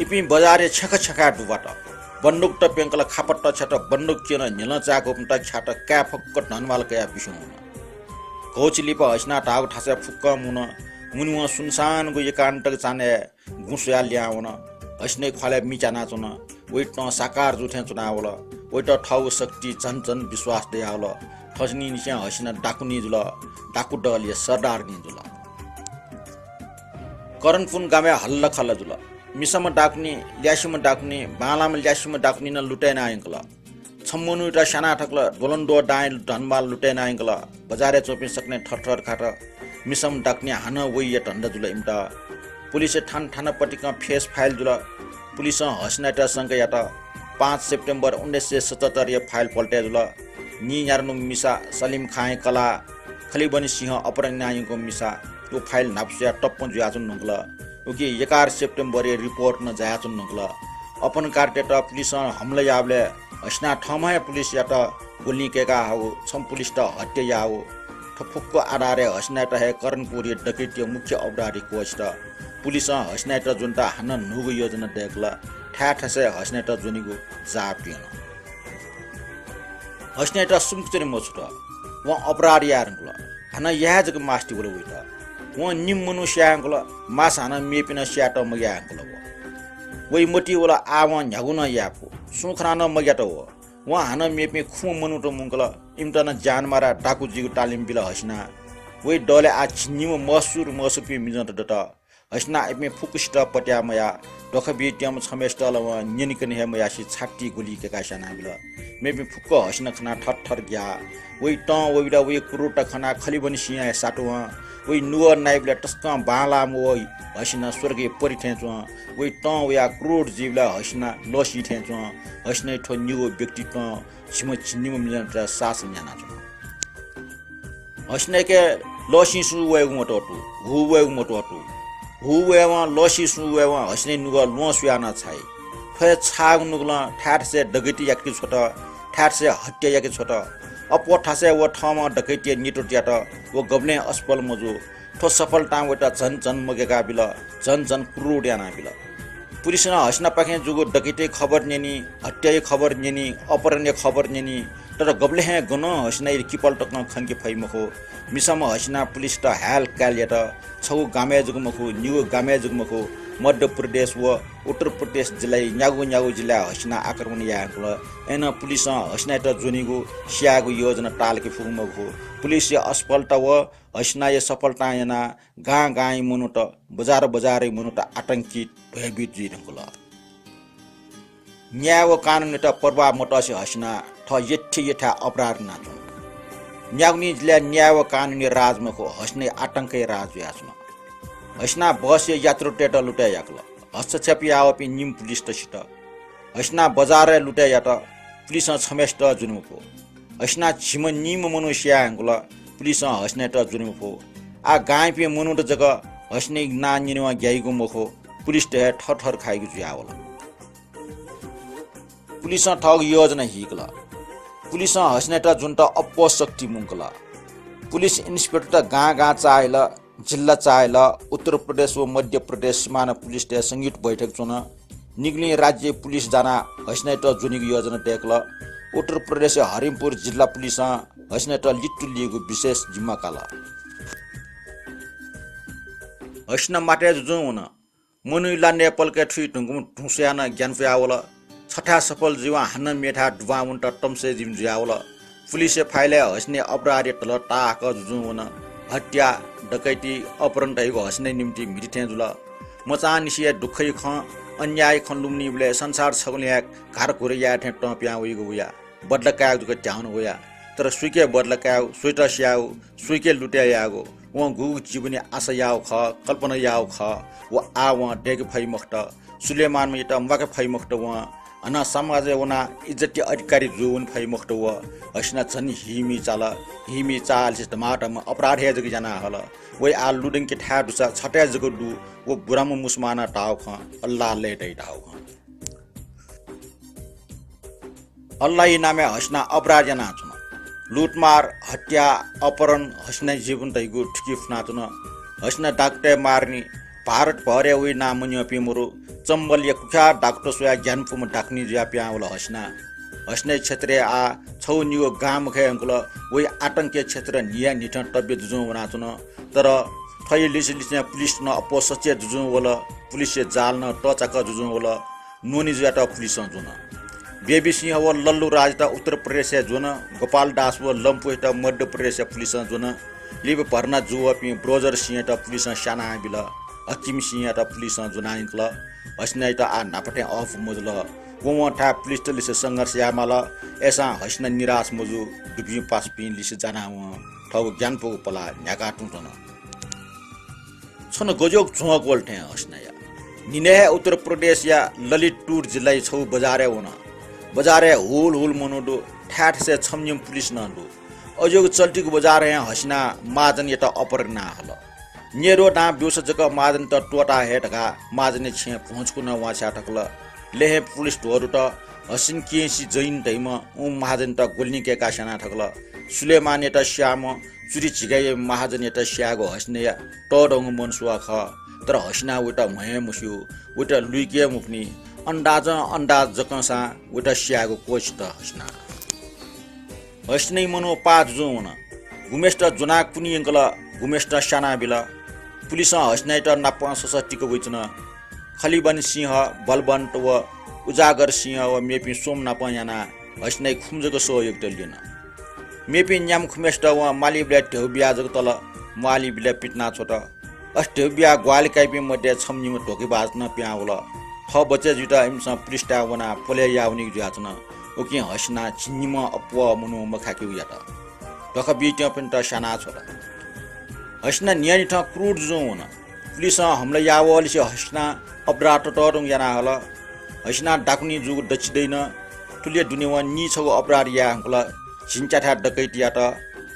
इपिं बजारय् छेँखा छेँखाय् दुब्वात। बन्दुकत प्यंकल, खापत छ्यात, बन्दुक क्यन, न्ह्यलं चाय्‌कूपिन्त ख्यात, काय् फक्क धनवाल कयाः बिस्युं वन। घौछि लिपा हसिना धाःगु थासय् फुक्कं मुन। मुने वं सुनसानगु एकान्तक चान्हय् गुँ स्वयाः लिहां वन। हसिनाया ख्वालय् मि च्यानाच्वन। वइ तं साकार जू थें च्वनावल। वइत थःगु शक्ति झन झन विश्वास दयावल। थज्याःनिसें हसिना डाकुनी जुल। डाकु दलया सरदारनी जुल। करणपुर गामय् हल्लाखल्ला जुल। मिसाम्ह डाकुनी, ल्यासेम्ह डाकुनी, बांलाम्ह ल्यासेम्ह डाकुनी नं लुतय् याना यंकल। छम्ह मनूयात स्याना थकल, द्वलंद्वः दांया धनवाल लुतय् याना यंकल। बजारय् च्वंपिं सकलें थरथर खात। मिसाम्ह डाकुनी हानं वइया धन्दा जुल इमित। पुलिसय् थान थान पतिकं फेस फाइल जुल। पुलिसं हसिनायात संका यात। पाँच सेप्टेम्बर उन्नाइस सय सतहत्तरया फाइल पल्टय् जुल। नीन्यादँगु मिसा सलिम खाँया कलाः खलिबनि सिंह अपहरण याना यंकूगु मिसा, व फाइल न्हापा स्वयाः तप्पं जुयाच्वने धुंकल। उकी एघार सेप्टेम्बरया रिपोर्ट नं जायाच्वने धुंकल। अपहरणकारीतय्त पुलिसं हमला याःबलय् हसिनां थःम्हं हे पुलिसयात गुलिं कय्काः हाःगु, छम्ह पुलिसयात हत्या याःगु। थ्व फुक्क आधारय् हसिनायात हे करणपुरया डकैतीया मुख्य अपराधी क्वःछित। पुलिसं हसिनायात ज्वनेत हानं न्हूगु योजना दय्कल। थाय् थासय् हसिनायात ज्वनेगु जाप यन। हसिनायात सुम्क च्वने मछुत। वं अपराध याये धुंकल। हानं याये जक मास्ति वल वइत। वं निम्ह मनू स्याये धुंकल, मास्ति हानं मेपिं नं स्यायेत मग्याये धुंकल व। वइ मतिइ वल, आः वं न्ह्यागु नं याये फु। सुं खनाः नं मग्यात व। वं हानं मेपिं खुम्ह मनूत मुंकल, इमित नं ज्यानमारा डाकु जुइगु तालिम बिल हसिनां। वइ दलय् आः झिंनिम्ह मसुर मसुरपिं मिजंत दत। हसिनां इपिं फुक्कसित पत्याः मयाः, ध्वाखा बीत्यंम्ह छम्हय्सित ला वं न्यनेकने हे मयासें छाति गुलिं कय्काः स्यानाबिल। मेपिं फुक्क हसिना खनाः थरथर ग्याः। वइ तं वइबलय् वइ क्रूरता खनाः खलिबनि सिंहया सातुं वइ नुगः नाइबलय् तसकं बांलाःम्ह व हसिना स्वर्गय् परि थें च्वं। वइ तं वयाः क्रूर जुइबलय् हसिना लःसी थें च्वं। हसिनाया थ्व निगू व्यक्तित्वं झिम्ह झिंनिम्ह मिजंत शासन यानाच्वन। हसिनाके लःसिं सुं वयेगु मत्वःतू, हू वयेगु मत्वःतू। हू वयेवं लःसिं सुं वयेवं हसिनाया नुगः ल्वहं सुयाः नं छाइ। थ्व हे छाःगु नुगलं थाय् थासय् डकैती याके छ्वत, थाय् थासय् हत्या याके छ्वत। अप्वः थासय् व थःम्हं डकैतीया नेतृत्व यात। व गबलें असफल मजू। थ्व सफलतां वइत झन झन मग्याकाबिल, झन झन क्रूर यानाबिल। पुलिसं हसिनापाखें जूगु डकैतीया खबर न्यनी, हत्याया खबर न्यनी, अपहरणया खबर न्यनी, तर गबलें हे गनं हसिनाया किपल तकं खंके फइ मखु। मिसाम्ह हसिनां पुलिसत हायल कायल यात। छगू गामय् जक मखु, निगू गामय् जक मखु, मध्य प्रदेश व उत्तर प्रदेश जिल्लाया न्यागू न्यागू जिल्लाय् हसिनां आक्रमण याये धुंकल। अय्नं पुलिसं हसिनायात ज्वनेगु, स्यायेगु योजना ताःलाके फुगु मखु। पुलिसया असफलता व हसिनाया सफलतां यानाः गां गांया मनूत, बजार बजारया मनूत आतंकित, भयभीत जुइ धुंकल। न्याय व कानुनयात पर्वाह मतसे हसिनां थः यथेयथाय् अपराध यानाच्वन। न्यागुनिं जिल्लाय् न्याय व कानुनया राज मखु, हसिनाया आतंकया राज जुयाच्वन। हसिनां बसया यात्रुतय्त लुतय् याकल। हस्तक्षेप याःवःपिं निम्ह पुलिसत सित। हसिनां बजारय् लुतय् यात। पुलिसं छम्हय्सित ज्वने मफु। हसिनां झिम्ह निम्ह मनू स्याये धुंकल। पुलिसं हसिनायात ज्वने मफु। आः गांयापिं मनूत जक हसिनाया नां न्यनेवं ग्याइगु मखु, पुलिसत हे थरथर खाइगु जुयावल। पुलिसं थःगु योजना हीकल। पुलिसं हसिनायात ज्वनेत अप्वः शक्ति मुंकल। पुलिस इन्सपेक्टरत गां गां चाःहिल, जिल्ला चाःहिल, उत्तर प्रदेश व मध्य प्रदेश सिमाना पुलिसतय् संयुक्त बैठक च्वन। निगुलिं राज्य पुलिस जानाः हसिनायात ज्वनेगु योजना दय्कल। उत्तर प्रदेशया हरिमपुर जिल्ला पुलिसं हसिनायात लितुलिगु विशेष जिम्मा काल। हसिना मातय् जुजुं वन। मनूया ला नयेपलकय् थुइ धुंकूम्ह धुँ स्वयाः नं ग्यानापुयावल। छथाय् सफल जुइवं हानं मेथाय् दुबां वनेत तमसय् जिम्मा जुयावल। पुलिसया फाइलय् हसिनाया अपराधया धलः ताहाकः जुजुं वन। हत्या, डकैती, अपहरण धइगु हसिनाया निंतिं म्हिती थें जुल। मचांनिसें हे दुःखया खँ, अन्यायया खँ लुमनीबलय् संसार छगलय् हे घारघुर याये थें तं पिहां वइगु वया। बदला कायेगु जक ध्यान वया। तर सुइके बदला कायेगु, सुइत स्यायेगु, सुइके लुतय् यायेगु, वं गुगु जीवनया आशा याःगु खः, कल्पना याःगु खः, व आः वं दय्के फइ मखुत। सुलेमानयात म्वाके फइ मखुत वं। हानं समाजय् वनाः इज्जतया अधिकारी जूवने फइ मखुत व। हसिना झन हीमि चाल। हीमि चाःलिसे धमाधम अपराध हे जक याना हल। वइ आः लुधंके थाय् दुसा छथाय् जक दु, व बुराम्ह मुसलमानं धाःगु खँ, अल्लाह लय् दइ धाःगु खँ। अल्लाहया नामय् हसिनां अपराध यानाच्वन। लुटमार, हत्या, अपहरण हसिनाया जीवन धइगु थुकी फुनाच्वन। हसिना डाकुतय् मारनि भारतभरय् वइ नां मन्यंपिं मरु। चम्बलया कुख्यात डाकुत स्वयाः ग्यानापुम्ह डाकुनी जुयाः पिहां वल हसिना। हसिनाया क्षेत्रय् आः छगू निगू गां मखये धुंकल। वइ आतंकया क्षेत्र न्हियान्हिथं तब्य जुजुं वनाच्वन। तर थ्वया लिसे लिसें पुलिस नं अप्वः सच्याः जुजुं वल। पुलिसया जाल नं तःचाकः जुजुं वल। न्वने जुयात पुलिसं ज्वन। बेबी सिंह व लल्लु राजयात उत्तर प्रदेशय् ज्वन। गोपाल दास व लम्पुयात मध्य प्रदेशय् पुलिसं ज्वन। लिपा भर्ना जूवःपिं ब्रोजर सिंहयात पुलिसं स्यानाबिल। हकिम सिंहयात पुलिसं ज्वनायंकल। हसिनायात आः न्हापा थें अःपु मजुल। वं वं थाय् पुलिसत लिसे संघर्ष यायेमाल। अय्सां हसिना निराश मजू। दुपिं पासापिं लिसे जानाः वं थःगु ग्यानापुगु पलाः न्ह्याकाः तुं च्वन। छन्हु गज्याःगु झ्वंक वल थें हसिनाया। न्हिनय् हे उत्तर प्रदेशया ललितपुर जिल्लाया छगू बजारय् वन। बजारय् हुल हुल मनू दु। थाय् थासय् छम्ह निम्ह पुलिस नं दु। अज्याःगु चल्तिगु बजारय् हसिनां महाजनयात अपहरण याना हल। न्यद्वः दां ब्यूसा जक महाजनयात त्वःता हये धकाः महाजनया छेँय् भ्वंछुकुं नं वांछ्वया थकल। लय् हे पुलिस ध्वदुत। हसिन केंसि जैन धइम्ह उं महाजनयात ग्वलिं कय्काः स्याना थकल। सुलेमानयात स्याःम्ह चुरी झिगाया महाजनयात स्यायेगु हसिनाया तःधंगु मनसुवा खः। तर हसिनां वइत म्हये मस्यू, वइत लुइके मफुनि। अन्दाजं अन्दाज जकंसां वइत स्यायेगु क्वःछित हसिनां। हसिनाया मनू पाः जुजुं वन। गुम्हेसित ज्वनाः कुने यंकल, गुम्हेसित स्यानाबिल। पुलिसं हसिनायात नापं ससः तिक वइच्वन। खलिबन सिंह, बलवन्त व उजागर सिंह व मेपिं स्वम्ह नापं यानाः हसिनाया खुम्ह जक सह यःकेत ल्यन। मेपिं न्याम्ह खुम्हेसित वं मालीबलय् ध्यबा बियाः जक तल, म्वालीबलय् पितिना छ्वत। अथे ध्यबा बियाः ग्वाहालि काइपिं मध्ये छम्ह निम्ह धोकेबाजत नं पिहां वल। थः बचय् जुइत इमिसं पुलिसताय् वनाः प्वलय् याः वनीगु जुयाच्वन। उकिं हसिनां झिंनिम्ह अप्वः मनू मखाकेगु यात। धोखा बीत्यंपिन्त स्याना छ्वल। हसिना न्हियान्हिथं क्रूर जुजुं वन। पुलिसं हमला याः वःलिसे हसिनां अपराध ततःधंगु याना हल। हसिनां डाकुनी जूगु दच्छि दइन। थुलिया दुने वं नीछगू अपराध याये धुंकल। झिंच्याथाय् डकैती यात।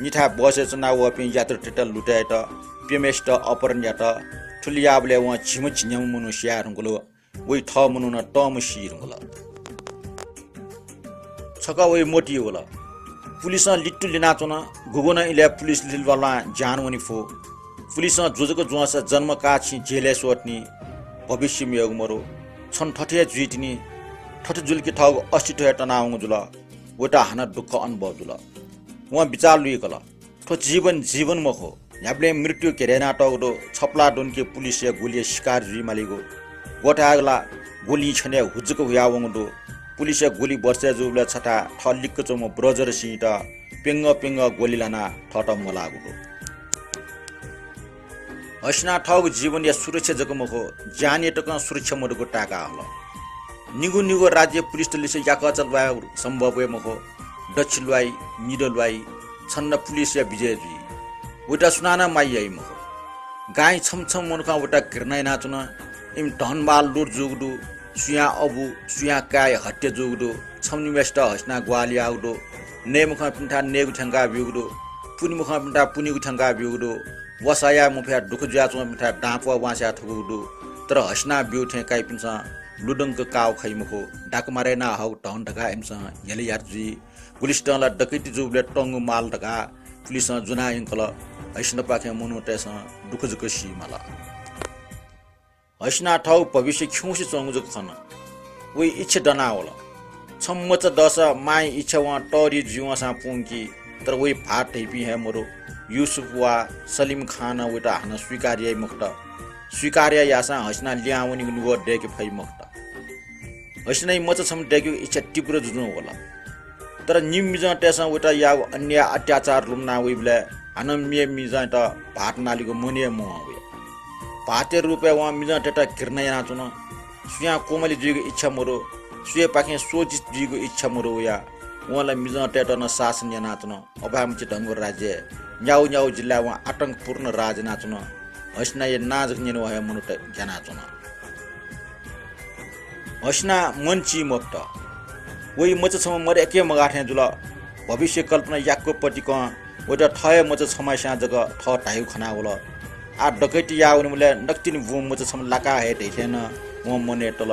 निथाय् बसय् च्वना वःपिं यात्रुतय्त लुटय् यात। प्यम्हेसित अपहरण यात। थुलि याःबलय् वं झिम्ह झिंन्याम्ह मनू स्याये धुंकल। वइ थः मनू नं तःम्ह सी धुंकल। छकः वइ मतिइ वल। पुलिसं लित्तु लिनाच्वन। गुगुं नं इलय् पुलिस लिलबालां ज्यान वने फु। पुलिसं ज्वजक ज्वंसा जन्मकाः छिं जेलय् स्वःतिनि। भविष्य मेगु मरु। छन्हु थथे हे जुइतिनि। थथे जुल कि थःगु अस्तित्व हे तनावंगु जुल। वइत हानं दुःख अनुभव जुल। वं बिचाः लुइकल। थ्व जीवन जीवन मखु। न्ह्याबलें मृत्यु घेरे यानातःगु दु। छपलाः दुन कि पुलिसया गुलिया शिकार जुइमालीगु। ग्वथाय् ला गुलिं छन्हु हुज्जक हुयावंगु दु। पुलिसया गुलि बचय् जूबलय् छथाय् थः लिक्क च्वंम्ह ब्रोजर सिंहयात प्यंगः प्यंगः ग्वलि लानाः थःत मलाःगु दु। हसिनां थःगु जीवनया सुरक्षा जक मखु, ज्यानया तकं सुरक्षा मदुगु ताय्का हल। निगू निगू राज्य पुलिसत लिसे याकःचा ल्वाये सम्भव हे मखु। दच्छि ल्वाइ, निदँ ल्वाइ, छन्हु पुलिसया विजय जुइ। वइत सुनानं माया याइ मखु। गांइ छम्ह छम्ह मनुखं वइत घृणा यानाच्वन। इमि धनमाल लुट जूगु दु। सुयां अबु, सुयां काय् हत्या जूगु दु। छम्ह निम्हेसित हसिनां ग्वाहालि याःगु दु। नये मखंपिन्थाय् नयेगु थ्यंकाः ब्यूगु दु। पुने मखंपिन्थाय् पुनेगु थ्यंकाः ब्यूगु दु। वसः याये मफयाः दुःख जुयाच्वंपिन्थाय् दां प्वः वांछ्वया थकूगु दु। तर हसिनां ब्यू थें काइपिन्सं लुधंक काः खइ मखु। डाकु मारे याना हःगु धन धकाः इमिसं हेले यात जुइ। गुलिसितं ला डकैती जूबलय् तंगु माल धकाः पुलिसं ज्वना यंकल। हसिनापाखें मनूतय्सं दुःख जक सी माल। हसिनां थःगु भविष्य खिउँसे च्वंगु जक खन। वइ इच्छा दना वल। छम्ह मचा दःसा मांया इच्छा वं तःधि जुइ वंसां पूंकी, तर वइ भाःत धइपिं हे मरु। युसुफ वा सलिम खां नं वइत हानं स्वीकार याइ मखुत। स्वीकार याःसां हसिनां लिहां वनीगु नुगः दय्के फइ मखुत। हसिनां मचा छम्ह दय्केगु इच्छा तीव्र जुजुं वल। तर निम्ह मिजंतय्सं वइत याःगु अन्याय अत्याचार लुमना वइबलय् हानं मेम्ह मिजंयात भाःत नालेगु मन हे मवं वया। भाःतया रूपय् वं मिजंतय्त घृणा यानाच्वन। सुयां कोमलि जुइगु इच्छा मरु, सुयापाखें शोषित जुइगु इच्छा मरु वया। वं ला मिजंतय्त नं शासन यानाच्वन। अभाय्मछि धंगु राज्यय् न्यागू न्यागू जिल्लाय् वं आतंकपूर्ण राज यानाच्वन। हसिनाया नां जक न्यनेवं हे मनूत ग्यानाच्वन। हसिनां मन ची मफुत। वइ मचा छम्ह मदय्के मगाः थें जुल। भविष्य कल्पना याक्व पतिकं वइत थः हे मचा छम्हस्यां जक थः धाइगु खना वल। आः डकैती याः वनेबलय् नकतिनि बुँ मचा छम्ह लाका हये धइथें नं वं मनय् तल।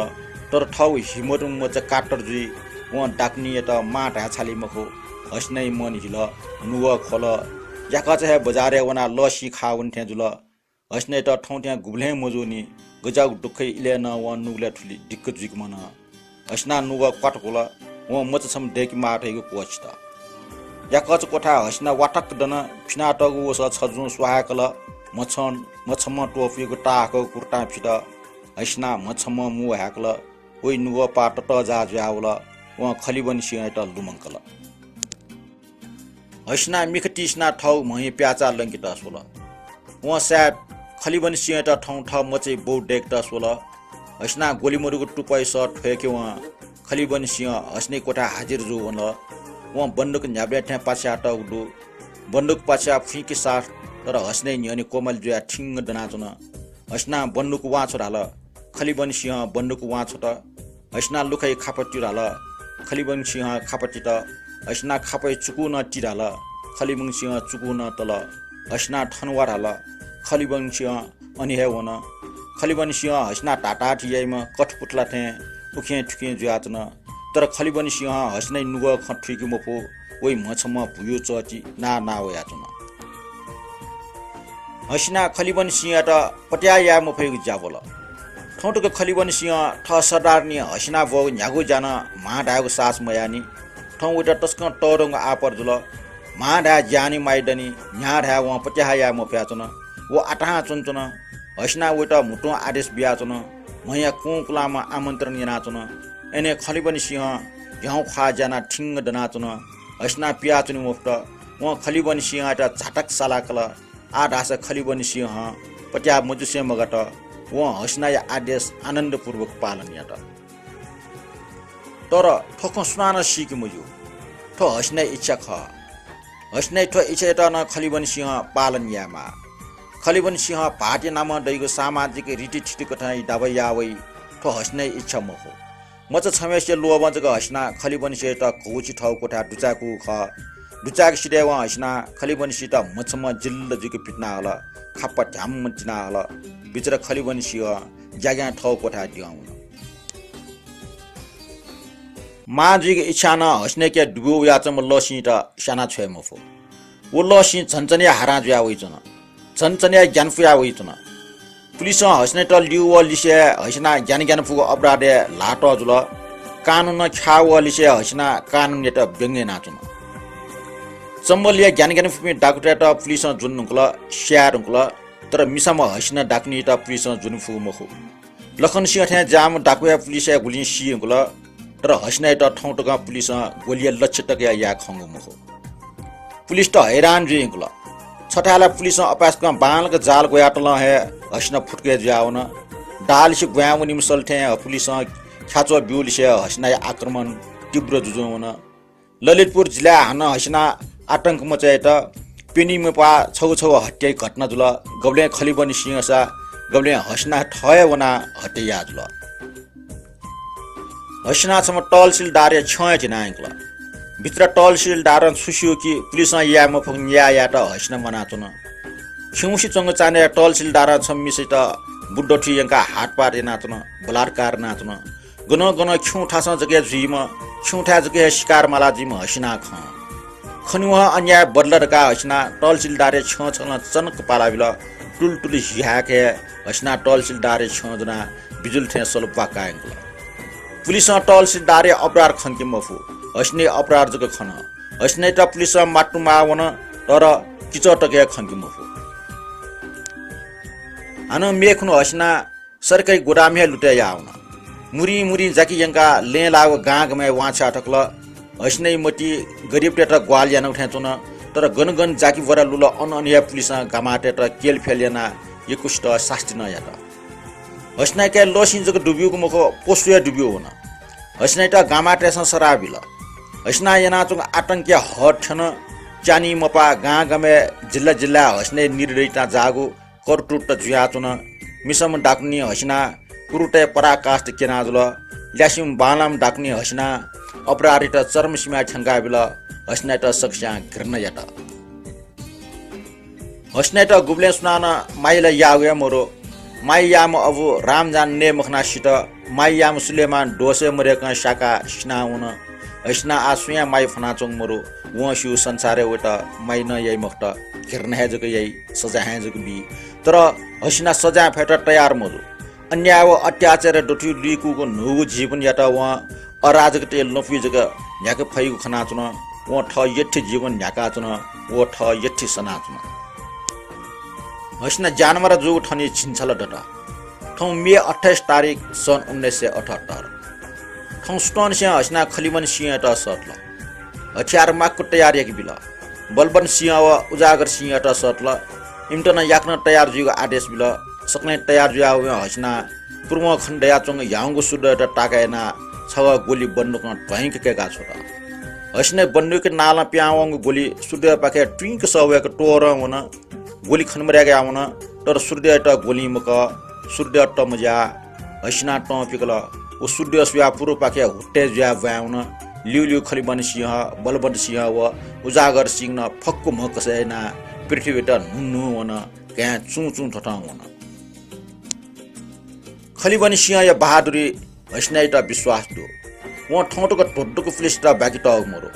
तर थःगु हिम्मतम्ह मचा कातर जुइ। वं डाकुनीयात मां धाये छाली मखु। हसिनाया मन हिल, नुगः ख्वल। याकःचा हे बजारय् वनाः लःसि खाः वने थें जुल। हसिनायात थौं थें गुबलें मजूनि। गज्याःगु दुःखया इलय् नं वं नुगलय् थुलि दिक्क जुइक मन। हसिनां नुगः क्वात क्वल। वं मचा छम्ह दय्के माः धइगु क्वःछित। याकःचा क्वथाय् हसिना वातक्क दन। फिनातःगु वसः छजुं स्वाहाय्कल। म्हछं, म्हछम्हं त्वपुइगु ताहाकःगु कुर्तां फित। हसिनां म्हछम्हं मू हाय्कल। वइ नुगः पाः ततःजाः जुयावल। वं खलिबन सिंहयात लुमंकल। हसिनां मिखा तिसिनाः थःगु म्हया प्याःचाः लंकेत स्वल। वं सायद खलिबन सिंहयात थौं थः मचाया बौ दय्केत स्वल। हसिनां ग्वलि मदुगु टुप्पाया सः थ्वय्के वं खलिबन सिंह हसिनाया क्वथाय् हाजिर जू वन। वं बन्दुक न्ह्याबलें थें पाछ्यातःगु दु। बन्दुक पाछ्याः फुइँके साथ, तर हसिनाया न्ह्यःने कोमल जुयाः ठिंग दनाच्वन। हसिनां बन्दुक वां छ्व धाल। खलिबन सिंहं बन्दुक वां छ्वत। हसिनां लुखाइ खापा ति धाल। खलिबन सिंहं खापा तित। हसिनां खापाइ चुकू नं ति धाल। खलिबन सिंहं चुकू नं तल। हसिनां थन वा धाल। खलिबन सिंह अन हे वन। खलिबन सिंहं हसिनां धाधाथी याइम्ह कठपुतला थें उखें थुखें जुयाच्वन। तर खलिबन सिंहं हसिनाया नुगः खँ थुइके मफु। वइ म्हछम्हं भुयु चःति नाः नाः वयाच्वन। हसिनां खलिबन सिंहयात पत्याः याये मफइगु ज्या ब्वल। थौं तक खलिबन सिंहं थः सरदारनी हसिनां ब्वःगु न्ह्यागु ज्या नं म्हां धायेगु साहस मयाःनि। थौं वइत तसकं तःधंगु आपत जुल। म्हां धाये ज्यानि माइ दनि, न्ह्याः धाये वं पत्याः याये मफयाच्वन। व आताहां च्वनाच्वन। हसिनां वइत म्हुतुं आदेश बियाच्वन। म्हया कुंकुलांम्ह आमन्त्रण यानाच्वन। अय्‌नं खलिबन सिंहं ह्याउँख्वाः ज्यानाः ठिंग दनाच्वन। हसिनां पियाच्वने मफुत। वं खलिबन सिंहयात झाताक सालाकल। आः धाःसा खलिबन सिंहं पत्याः मजुसें मगात। वं हसिनाया आदेश आनन्दपूर्वक पालन यात। तर थ्व खँ सुनानं सीके मज्यू। थ्व हसिनाया इच्छा खः। हसिनाया थ्व इच्छायात नं खलिबन सिंहं पालन यायेमाः। खलिबन सिंहं भाःतया नामं दइगु सामाजिक रीतिथिति कथं दाबा याः वइ। थ्व हसिनाया इच्छा मखु। मचा छम्हय्‌सिया लोभं जक हसिनां खलिबन सिंहयात घौछि थःगु क्वथाय् दुचाय्कूगु खः। दुचाय्क सिधय् वं हसिनां खलिबन सिंहयात म्हछम्हं जिल्ल जुइक पितिना हल। खापा ध्याम्म तिना हल। बिचरा खलिबन सिंह ज्याग्यां थःगु क्वथाय् द्यं वन। मां जुइगु इच्छां नं हसिनाया दुब्यू वयाच्वंम्ह लःसिंयात स्याना छ्वये मफु। व लःसिं झन चनिया हारां जुया वइच्वन। झन चनिया ग्यानापुया वइच्वन। पुलिसं हसिनायात लिउ वःलिसे हसिनां ग्यानाग्यानापुगु अपराधय् ल्हाः तः जुल। कानूनं ख्याः वःलिसे हसिनां कानूनयात व्यंग यानाच्वन। चम्बलया ग्यानाग्यानापुपिं डाकुतय्‌त पुलिसं ज्वने धुंकल, स्याये धुंकल। तर मिसाम्ह हसिना डाकुनीयात पुलिसं ज्वने फुगु मखु। लखन सिंह थें ज्याःम्ह डाकुया पुलिसय् गुलिं सी यंकल। तर हसिनायात थौं तकं पुलिसं ग्वलिया लक्ष्य तकया याये खंगु मखु। पुलिसत हैरान जुइ यंकल। छथाय् ला पुलिसं अपाय्‌सकं बांलाक जाल ग्वयातलं हे हसिना फुतुकय् जुयावन। दालिसे ब्वाँय् वनीम्ह सल थें पुलिसं ख्याच्वः ब्यूलिसे हसिनाया आक्रमण तीव्र जुजुं वन। ललितपुर जिल्लाय् हानं हसिनां आतंक मचायेत प्यनीम्ह प्वाः छगू छगू हत्याया घटना जुल। गबलें खलिबन सिंहसा, गबलें हसिना थः हे वनाः हत्या याः जुल। हसिनां छम्ह तहसिलदारया छ्यं हे झिना यंकल। भित्र तहसिलदारं छु स्यू कि पुलिसं याये मफुगु न्याय यायेत हसिना म्वानाच्वन। खिउँसे च्वंगु चान्हय् तहसिलदारं छम्ह मिसायात बुद्ध थुइ यंकाः हातपात यानाच्वन, बलात्कार यानाच्वन। गनं गनं खिउँथासं जक हे जुइम्ह, खिउँथाय् जक हे सिकार माला जुइम्ह हसिनां खं। खनेवं अन्याय बदला धकाः हसिनां तहसिलदारया छ्यं छलं चनक्क पाला बिल। तुलतुल हि हाय्क हे हसिनां तहसिलदारया छ्यं ज्वनाः बिजुली थें सल ब्वाकाः यंकल। पुलिसं तहसिलदारया अपराध खंके मफु, हसिनाया अपराध जक खन। हसिनायात पुलिसं मात्तुमाः वन, तर किचः तक हे खंके मफु। हानं मेखुन्हु हसिनां सरकारी गोदाम हे लुतय् याः वन। मुरिं मुरिं जाकि यंकाः लँय् लाःगु गां गमय् वांछ्वया थकल। हसिनाया मतिइ गरिबतय्त ग्वाहालि यानागु थें च्वन, तर गन गन जाकि ब्वरा लुल अन अन हे पुलिसं गामातय्त केलफेल यानाः यक्वसित सास्ती नं यात। हसिनाया काय् लःसिं जक दुब्यूगु मखु, पशु हे दुब्यू वन। हसिनायात गामातय्सं सराः बिल। हसिनां यानाच्वंगु आतंकया हद थ्यन। च्यानी मपाः गां गमय् जिल्ला जिल्लाय् हसिनाया निर्दयतां जाःगु करतूत जुयाच्वन। मिसाम्ह डाकुनी हसिनां कुरुतय् पराकाष्ठ क्यना जुल। ल्यासेम्ह बांलाम्ह डाकुनी हसिनां अपराधीत चरम सीमाय् थ्यंका बिल। हसिनायात सकस्यां घृणा यात। हसिनायात गुबलें सुनानं माया ला याःगु हे मदु। माया याःम्ह अबु रामजान नये मखनाः सित। माया याःम्ह सुलेमान दोषय् मदय्कं स्याकाः सिनावन। हसिना आः सुयां माया फ्वनाच्वंगु मरु। वं स्यू संसारय् वयात माया नं याइ मखुत, घृणा हे जक याइ, सजाँय हे जक बी। तर हसिना सजाँय फयेत तयार मजू। अन्याय व अत्याचारय् दथुइ लुइकूगु न्हूगु जीवनयात वं अराजकतय् लँपुइ जक न्ह्याके फइगु खनाच्वन। वं थः यःथें जीवन न्ह्याकाच्वन, व थः यःथें सनाच्वन। हसिना ज्यानमारा जूगु थनिं झिंछला दत। थौं मे अट्ठाइस तारिख सन् उन्नाइस सय अठहत्तर। थौं सुथंनिसें हसिना खलिबन सिंहयात सःतल। हथियार माक्व तयार याके बिल। बलबन सिंह व उजागर सिंहयात सःतल। इमित नं याकनं तयार जुइगु आदेश बिल। सकलें तयार जुयाः वं हसिना पुर्वं खने दयाच्वंगु ह्याउँगु सुर्दय्‌त ताका यानाः छगः ग्वलि बन्दुकं ध्वाइंक कय्‌का छ्वत। हसिनाया बन्दुकया नालं पिहां वंगु ग्वलि सुर्दय्‌पाखे त्विंक सः वय्‌क त्वःरं वन। ग्वलि खने मदय्‌क याः वन, तर सुर्दय्‌यात ग्वलिं मकः। सुर्दय् तमज्याः हसिनां तं पिकल। व सुर्दय् स्वयाः पुर्वपाखे हुत्तय् जुयाः ब्वाँय् वन। ल्यूल्यू खलिबन सिंह, बलबन सिंह व उजागर सिंह नं फक्व म्हकसय् यानाः पृथ्वीयात न्हुन्हुं वन, घाँय् चुं चुं थथं वन। खलिबन सिंहया बहादुरी हसिनायात विश्वास दु। वं थौं तक धुधुक पुलिसयात बाकि तःगु मरु।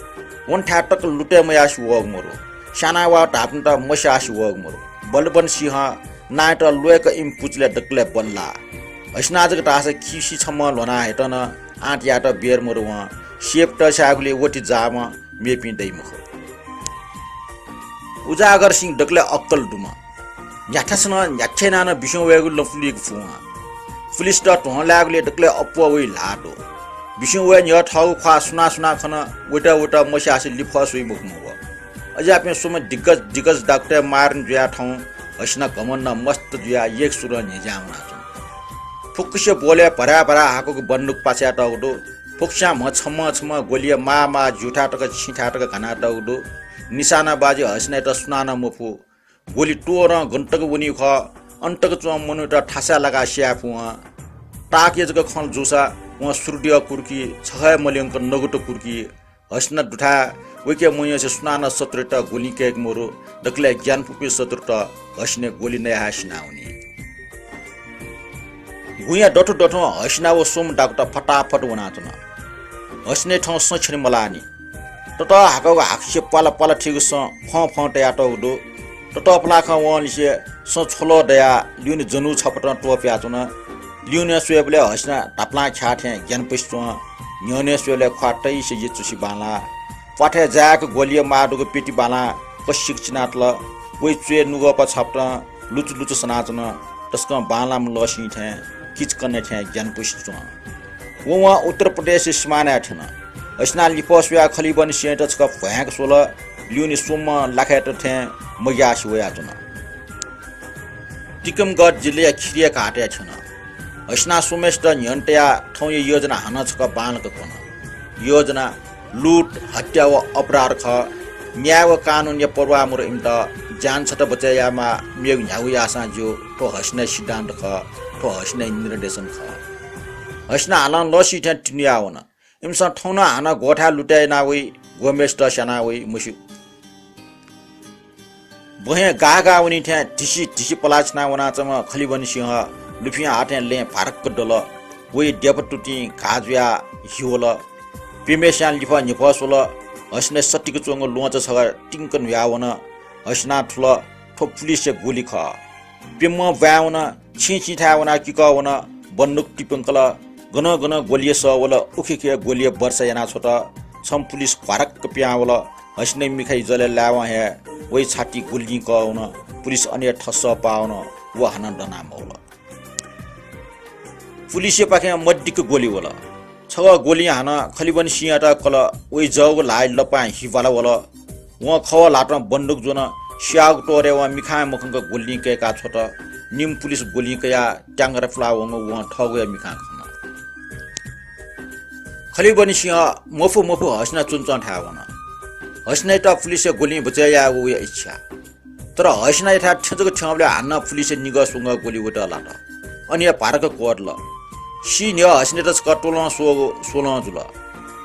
वं थाय् तक लुतय् मयासें वःगु मरु। स्यानावःगु धापनात मस्यासें वःगु मरु। बलबन सिंह नांयात ल्वय्‌क इमि पुचलय् दकलय् बल्लाः। हसिना जक धाःसा खिसि छम्हं ल्ह्वना हयेत नं आँट यायेत बेर मरु। वं सेप तःसाय्‌गुलिं वति जाःम्ह, मेपिं दइ मखु। उजागर सिंह दकलय् अक्कल दुम्ह। न्ह्याथासं नं न्ह्याथे यानाः नं बिस्युं वयेगु लँपु लुइके फु वं। पुलिसत ध्वं लायेगुलिइ दकलय् अप्वः वइ ल्हाः दु। बिस्युं वये न्ह्यः थःगु ख्वाः सुनां सुनां खन, वइत वइत मस्यासें लिफः स्वइ मखुम्ह व। अज्याःपिं स्वम्ह दिग्गज दिग्गज डाक्टरया मारण जुयाः थौं हसिना घमण्डं मस्त जुयाः यय्‌क सुरं न्ह्यज्यां वनाच्वन। फुक्कसिया ब्वलय् भराभरा हाकःगु बन्दुक पाछ्यातःगु दु। फुक्कस्यां म्ह छम्हं छम्हं ग्वलिया माः माः ज्यूथाय् तक छिंथाय् तक घनातःगु दु। निशानाबाजी हसिनायात सुनानं मफु। ग्वलि त्वःरं गन तक वनी खः, अन तक च्वंम्ह मनूत थासय् लाकाः स्याये फु वं। ताःकया जक खँ जूसा वं सुर्दय् कुर्की, छगः हे मल्यंक नगुत कुर्की। हसिना दुथाय् वय्‌कःया मनयासें सुनानं शत्रुयात ग्वलिं कय्‌के मरु। दकलय् ग्यानापुपिं शत्रुत हसिनां ग्वलि नयाः हे सिनावनी। गुँया दथुं दथुं हसिना व स्वम्ह डाकुत फटाफट वनाच्वन। हसिनाया थौं सँ छ्यने मलाःनि। ततःहाकःगु हाकुसे प्वाला प्वाला थीगु सँ फं फं तयातःगु दु। ततःफलाखं वंलिसे सँ छ्वल दयाः ल्यूने जनू छपतं त्वपुयाच्वन। ल्यूने स्वयेबलय् हसिना धापलां ख्याः थें ग्यानापुसे च्वं। न्ह्यःने स्वयेबलय् ख्वाः तइसे यचुसे बांलाः। प्वाथय् जाय्‌क ग्वलिया माः दुगु पेटी बांलाः कसिक चिनातल। वइ च्वय् नुगःपा छपतं लुचु लुचु सनाच्वन। तसकं बांलाःम्ह लःसिं थें किचकन्हय् थें ग्यानापुसे च्वं। व वं उत्तर प्रदेशया सिमानाय् थ्यन। हसिनां लिफः स्वयाः खलिबन सिंहयात छकः भ्वाँय्‌क स्वल। ल्यूने स्वम्हं लाखाय्‌त थें मग्यासे वयाच्वन। टिकमगढ जिल्लाया खिरिया घाटय् थ्यन। हसिनां स्वम्हय्‌सित न्ह्यःने तयाः थौंया योजना हानं छकः बांलाक कन। योजना लुट, हत्या व अपराध खः। न्याय व कानूनया परवाह मरु इमित। ज्यान छता बचय् यायेमाः, मेगु न्ह्यागु याःसां ज्यू। थ्व हसिनाया सिद्धान्त खः। थ्व हसिनाया निर्देशन खः। हसिना हानं लःसिं थें तिनुयाः वन। इमिसं थौं नं हानं ग्वःथाय् लुतय् याना वइ, ग्वम्हय्‌सित स्याना वइ, मस्यू। बहय् गाः गाः वनी थें धिसि धिसि पलाः छिना वनाच्वंम्ह खलिबन सिंह लुफिं हाथें लँय् भारक्क दल। वइ द्यपा तुतिं घाः जुयाः हि वल। प्यम्हय्‌स्यां लिफः न्हिफः स्वल। हसिनाया सतिक च्वंगु ल्वहंचा छगः तिंक न्हुयाः वन। हसिनां थुल, थ्व पुलिसया ग्वलि खः। प्यम्हं ब्वाँय् वन, छिं छिंथाय् वनाः किकः वन, बन्दुक तिप्यंकल। गनं गनं ग्वलिया सः वल, उखेखे ग्वलिया वर्षा याना छ्वत। छम्ह पुलिस घ्वाराक्क पिहां वल। हसिनाया मिखाया जलय् लायेवं हे वइ छाति गुलिं कः वन। पुलिस अन हे थस्सः पाः वन। व हानं दना मवल। पुलिसया पाखें मदिक्क ग्वलि वल। छगः ग्वलिं हानं खलिबन सिंहयात कल। वइ जःगु ल्हाः लपां हि बाला वल। वं खवः ल्हातं बन्दुक ज्वन। स्याःगु तोरय् वं मिखां मखंक ग्वलिं कय्‌का छ्वत। निम्ह पुलिस ग्वलिं कयाः त्याङ्गरा पुला वंगु वं थःगु हे मिखां खन। खलिबन सिंह मफु मफु हसिना च्वंच्वंथाय् वन। हसिनायात पुलिसया ग्वलिं बचय् यायेगु वया इच्छा। तर हसिनायाथाय् थ्यंजक थ्यंबलय् हानं पुलिसया निगः स्वंगः ग्वलि वइत लात। अन हे भारक्क क्वदल। सी न्ह्यः हसिनायात छकः त्वलं स्वःगु स्वलं जुल।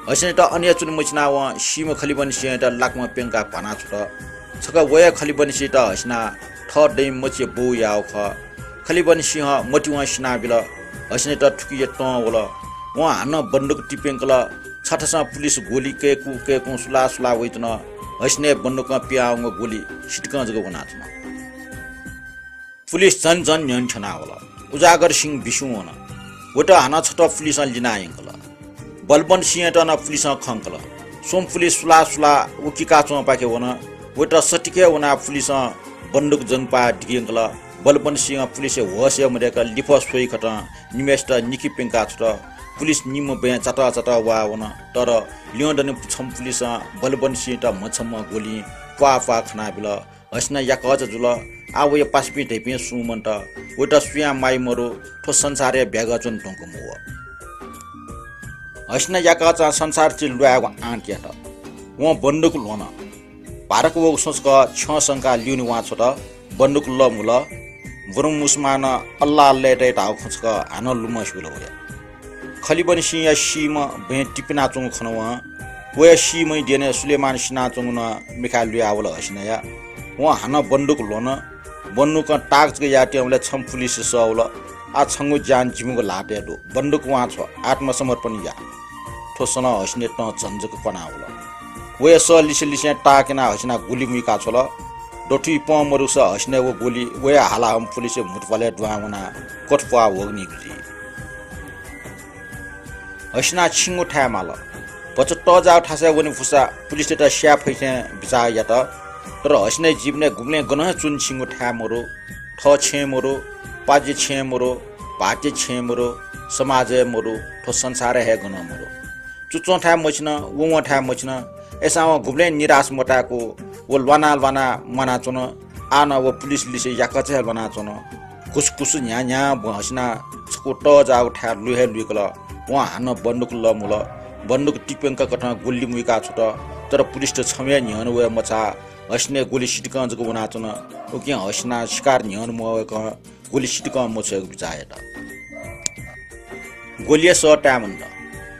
हसिनायात अन हे च्वने मछिनाः वं सीम्ह खलिबन सिंहयात लाकमा प्यंकाः भाना छ्वत। छकः व हे खलिबन सिंहयात हसिनां थः दँय् मचिया बौ याःगु खः। खलिबन सिंह मतिवं सिनाबिल। हसिनायात थुकिया तं वल। वं हानं बन्दुक तिप्यंकल। खाथासं पुलिस गोली कय्कू कय्कुं सुला सुला वइच्वन। हसिनाया बन्दुकं पिहां वंगु गोली सितिकं जक वनाच्वन। पुलिस झन झन न्ह्यःने थ्यनावल। उजागर सिंह बिस्युं वन। वयात हानं छता पुलिसं लिना यंकल। बलबन्त सिंहयात नं पुलिसं खंकल। स्वम्ह पुलिस सुला सुला उकिका च्वंपाखे वन। वयात सतिकं वनाः पुलिसं बन्दुक जंगुपाः दिके यंकल। बलबन्त सिंह पुलिसया होशय् मदय्क लिफः स्वइखतं निम्हय्सित निखे प्यंका छ्वत। पुलिस निम्ह बँय् चातः चातः वाः वन। तर ल्यं दनि छम्ह पुलिसं बलबन्त सिंहयात म्हछम्ह गोलिं प्वाः प्वाः खनाबिल। हसिना याकःचा जुल। आः वया पासापिं धइपिं सुं मन्त। वयात सुयां माइ मरु। थ्व संसारय् ब्यागः च्वने धुंकूम्ह व। हसिना याकःचां संसार चिल ल्वायेगु आँट यात। वं बन्दुक ल्ह्वन। भारक वःगु स्वछकः छ्यं संकाः ल्यूने वां छ्वत। बन्दुक लःमुल। बुरुम मुसलमानं अल्लाह अल्लाह धाःगु खँ छकः हानं लुमंसिबल वया। खलिबन सिंहया सीम्ह बँय् तिपिनाच्वंगु खन वं। वया सीम्हया द्यने सुलेमान सिनाच्वंगु नं मिखाय् लुयावल हसिनाया। वं हानं बन्दुक ल्ह्वन। बन्दुकं ताक जक यायेत्यंबलय् छम्ह पुलिस सःवल। आः छंगु ज्यान जिमिगु ल्हातय् दु। बन्दुक वां छ्व, आत्मसमर्पण या। थ्व सलं हसिनाया तं झन जक क्वनावल। वया सः लिसे लिसें ताक यानाः हसिनां गुलि मुइका छ्वल। दथुइ पं मदुसा हसिनाया व गुलि वया हालाहम्ह पुलिसया म्हुतुपालय् दुहां वनाः क्वथप्वाः वःगु निगु जुइ। हसिनां छिंगु थाय् माल। भचा तःजाःगु थासय् वने फुसा पुलिसयात स्याये फइ थें बिचाः यात। तर हसिनाया जीवनय् गुबलें गनं हे च्वने छिंगु थाय् मरु, थः छेँ मरु, पाज्य छेँ मरु, भाःत्या छेँ मरु, समाजय् मरु, थ्व संसारय् हे गनं मरु। चुच्वं थाय् मछिन, वंवं थाय् मछिन। अय्सां वं गुबलें निराश मताय्कू व ल्वाना ल्वाना म्वानाच्वन। आः नं व पुलिस लिसे याकःचा हे ल्वानाच्वन। घुसघुस न्ह्यान्ह्यां हसिनां छकू तःजाःगु थाय् लुइ हे लुइकल। वं हानं बन्दुक लःमुल। बन्दुक तिप्यंक कथं गुलि मुइका छ्वत। तर पुलिसत छम्ह हे न्ह्यःने वये मछाः। हसिनाया गुलि सितिकं जक वनाच्वन। उकिं हसिनां शिकार न्ह्यःने मवय्कं गुलि सितिकं मछ्वयेगु बिचाः यात। गुलिया सः ताये मन्त।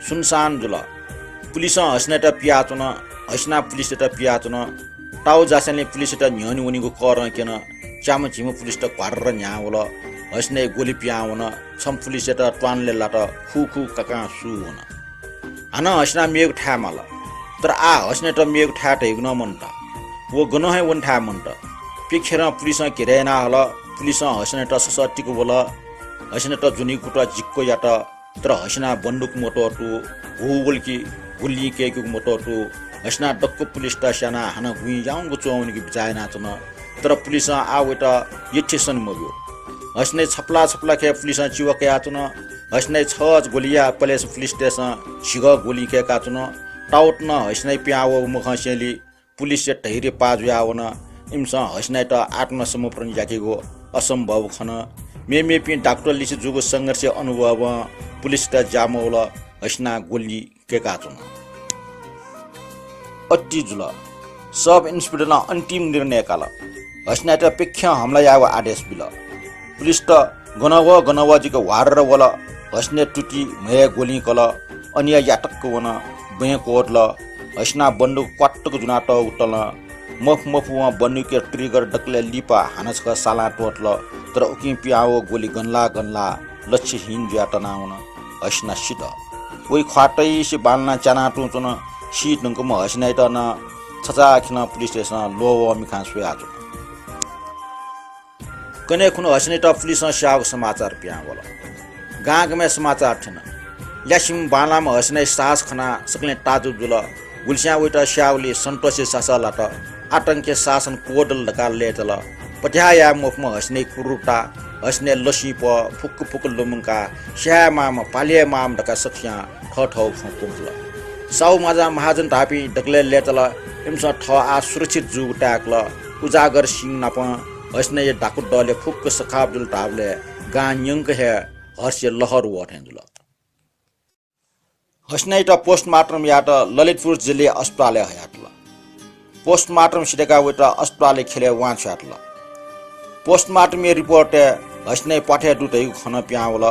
सुनसान जुल। पुलिसं हसिनायात पियाच्वन। हसिनां पुलिसयात पियाच्वन। ताउ जास्यालें पुलिसयात न्ह्यःने वनीगु करं क्यन। च्याम्ह झिम्ह पुलिसत घ्वार्र न्ह्याः वल। हसिनाया गुलि पिहां वन। छम्ह पुलिसयात त्वानलय् लात। खू खू काकां सू वन। हानं हसिनां मेगु थाय् माल। तर आः हसिनायात मेगु थाय् धइगु नं मन्त। व गनं हे वने थाय् मन्त। प्यखेरं पुलिसं घेरय् याना हल। पुलिसं हसिनायात ससःतिक वल। हसिनायात ज्वनीगु कुतः जिक्क यात। तर हसिनां बन्दुक मत्वःतू, हू वल कि गुलिं कय्केगु मत्वःतू। हसिनां दक्व पुलिसत स्यानाः हानं गुँइ याउँक च्वंवनेगु बिचाः यानाच्वन। तर पुलिसं आः वयात यःथें सने मब्यू। हसिनाया छपला छपला खँय् पुलिसं चिवा कयाच्वन। हसिनाया छगः गुलिया पलेसा पुलिसतय्सं झिगः गुलिं कय्काच्वन। ताउत नं हसिनाया पिहां वःगु मखंसेंलि पुलिसया धैर्य पाः जुयावन। इमिसं हसिनायात आत्मसमर्पण याकेगु असम्भव खन। मेमेपिं डाक्टरलिसे जूगु संघर्षया अनुभवं पुलिसत ज्या मवल। हसिनां गुलि कय्काच्वन। अति जुल। सब इन्सपेक्टरं अन्तिम निर्णय काल। हसिनायात प्यखें हमला यायेगु आदेश बिल। पुलिसत गन व गन व जिक ह्वार्र वल। हसिनाया तुति म्हय् गुलिं कल। अनिया यातक्क वन। बँय् क्वदल। हसिनां बन्दुक क्वात्तक जुनातःगु तलं मफु मफुवं बन्दुकया trigger दकलय् लिपा हानं छकः सालां त्वःतल। तर उकिं पिहां वःगु गुलि गनलाः गनलाः लक्ष्यहीन जुयाः तनावन। हसिना सित। वइ ख्वाः तइसे बांलानाः च्यानाः तुं च्वन। सी धुंकूम्ह हसिनायात नं छचाःखेलं पुलिसतय्सं ल्वःवः मिखां स्वयाच्वन। कन्हय् खुन्हु हसिनायात पुलिसं स्याःगु समाचार पिहां वल। गांगामय् समाचार थ्यन। ल्यासेम्ह बांलाःम्ह हसिनाया साहस खनाः सकलें ताजुब जुल। गुलिस्यां वयात स्याःगुलिइ सन्तोषया सासः लात। आतंकया शासन क्वदल धकाः लय्ताल। पत्याः याये मफुम्ह हसिनाया क्रूरता, हसिनाया लसिंप, फुक्क फुक्क लुमंकाः स्याये माःम्ह, पाले याये माःम्ह धकाः सकस्यां थःथःगु खँ प्वंकल। साहु माजा महाजन धाःपिं दकलय् लय्ताल। इमिसं थः आः सुरक्षित जूगु ताय्कल। उजागर सिंह नापं हसिनाया डाकु दलय् फुक्क सखाप जुल धाःबलय् गां न्यंक हे हर्षया लहर वः थें जुल। हसिनायात postmortem यायेत ललितपुर जिल्लाया अस्पतालय् हयातल। Postmortem सिधयेकाः वयात अस्पतालया ख्यलय् वां छ्वयातल। Postmortem या report-य् हसिनाया प्वाथय् दु धइगु खँ नं पिहां वल।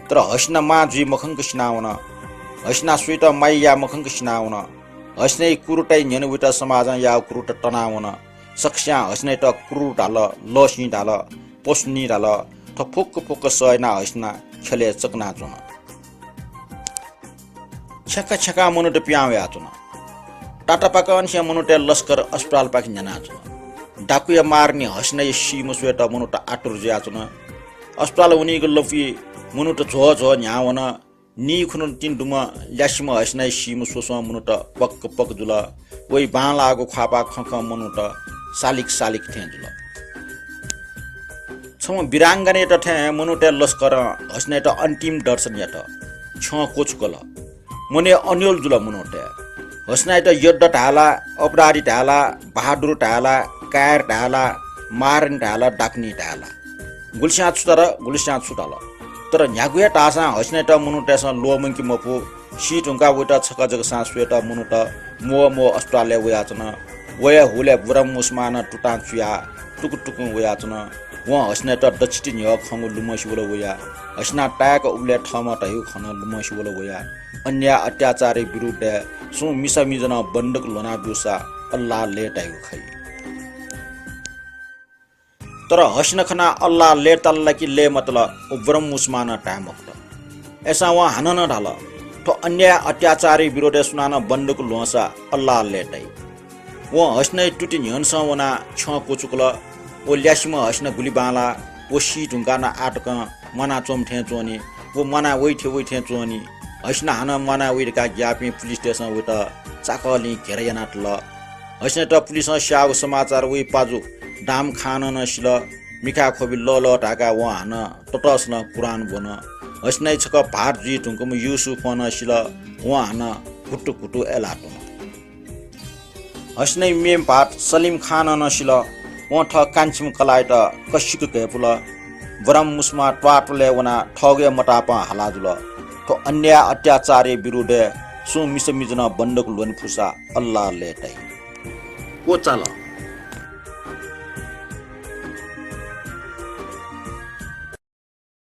तर हसिना मां जुइ मखंक सिनावन। हसिना सुयातं माया याये मखंक सिनावन। हसिनाया क्रूरताया न्ह्यःने वयात समाजं याःगु क्रूरता तनावन। सकस्यां हसिनायात क्रूर धाल, लसिं धाल, पशुनी धाल। थ्व फुक्क फुक्क सह यानाः हसिना ख्यलय् चकनाच्वन। छ्याका छ्याका मनूत पिहां वयाच्वन। तातापाकंनिसें मनूतय् लस्कर अस्पतालपाखे न्ह्यानाच्वन। डाकुया मारं हसिनाया सीम्ह स्वयेत मनूत आतुर जुयाच्वन। अस्पताल वनीगु लँपुइ मनूत झ्वः झ्वः न्ह्यावन। नीखुन्हु तिनि दुम्ह ल्यासेम्ह हसिनाया सीम्ह स्वस्वं मनूत पक्क पक्क जुल। वइ बांलाःगु ख्वाःपाः खं खं मनूत सालिक सालिक थें जुल। छम्ह वीरांगनायात थें मनूतय् लस्करं हसिनायात अन्तिम दर्शन यात। छ्यं क्वचुकल। मनय् अन्योल जुल मनूतय्। हसिनायात योद्धा धाये ला, अपराधी धाये ला, बहादुर धाये ला, कायर धाये ला, मारणी धाये ला, डाकुनी धाये ला। गुलिस्यां छु धाल, गुलिस्यां छु धाल। तर न्ह्यागु हे धाःसां हसिनायात मनूतय्सं ल्वःमंके मफु। सी धुंकाः वइत छकः जक सां स्वयेत मनूत म्वः म्वः अस्पतालय् वयाच्वन। वया हुलय् ब्रह्ममुसमानं तुतां चुयाः टुकुटुकुं वयाच्वन। वं हसिनायात दच्छि ति न्ह्यः खंगु लुमंसे वल वया। हसिनां ताय्क उबलय् थःम्हं धयागु खँ नं लुमंसे वल वया। अन्याय अत्याचारया विरुद्धय् सुं मिसा मिजनं बन्दुक ल्ह्वना ब्यूसा अल्लाह लय् धाइगु खइ। तर हसिना खनाः अल्लाह लय् ताल ला कि लय् मतल, व ब्रह्ममुसमानं धाये मफुत। अय्सां वं हानं नं धाल, थ्व अन्याय अत्याचारया विरोधय् सुनानं बन्दुक ल्ह्वंसा अल्लाह लय् ताइ। वं हसिनाया तुति न्ह्यःनेसं वनाः छ्यं क्वचुकल। व ल्यासेम्ह हसिना गुलि बांलाः, व सी धुंकाः नं आः तकं म्वानाच्वंम्ह थें च्वंनि। व म्वाना वइ थें वइ थें च्वंनि। हसिना हानं म्वाना वइ धकाः ग्याःपिं पुलिसतय्सं वइत चाकःलिं घेरा यानातल। हसिनायात पुलिसं स्याःगु समाचार वइ पाजु दाम खानं नं सिल। मिखाय् ख्वबि लः लः धाय्काः वं हानं ततःसलं कुरान ब्वन। हसिनाया छकः भाःत जुइ धुंकूम्ह युसुफं नं सिल। वं हानं घुटु घुटु अय्लाः त्वन। हसिनाया मेम्ह भाःत सलिम खानं नं सिल। वं थः कान्छिम्ह कलाःयात कसिक घय्पुल। ब्रह्ममुसमा त्वाःत्वलय् वनाः थःगु हे मतापं हाला जुल। थ्व अन्याय अत्याचारया विरुद्धय् सुं मिसा मिजनं बन्दुक ल्ह्वने फुसा अल्लाह लय् ताइ। क्वचाल।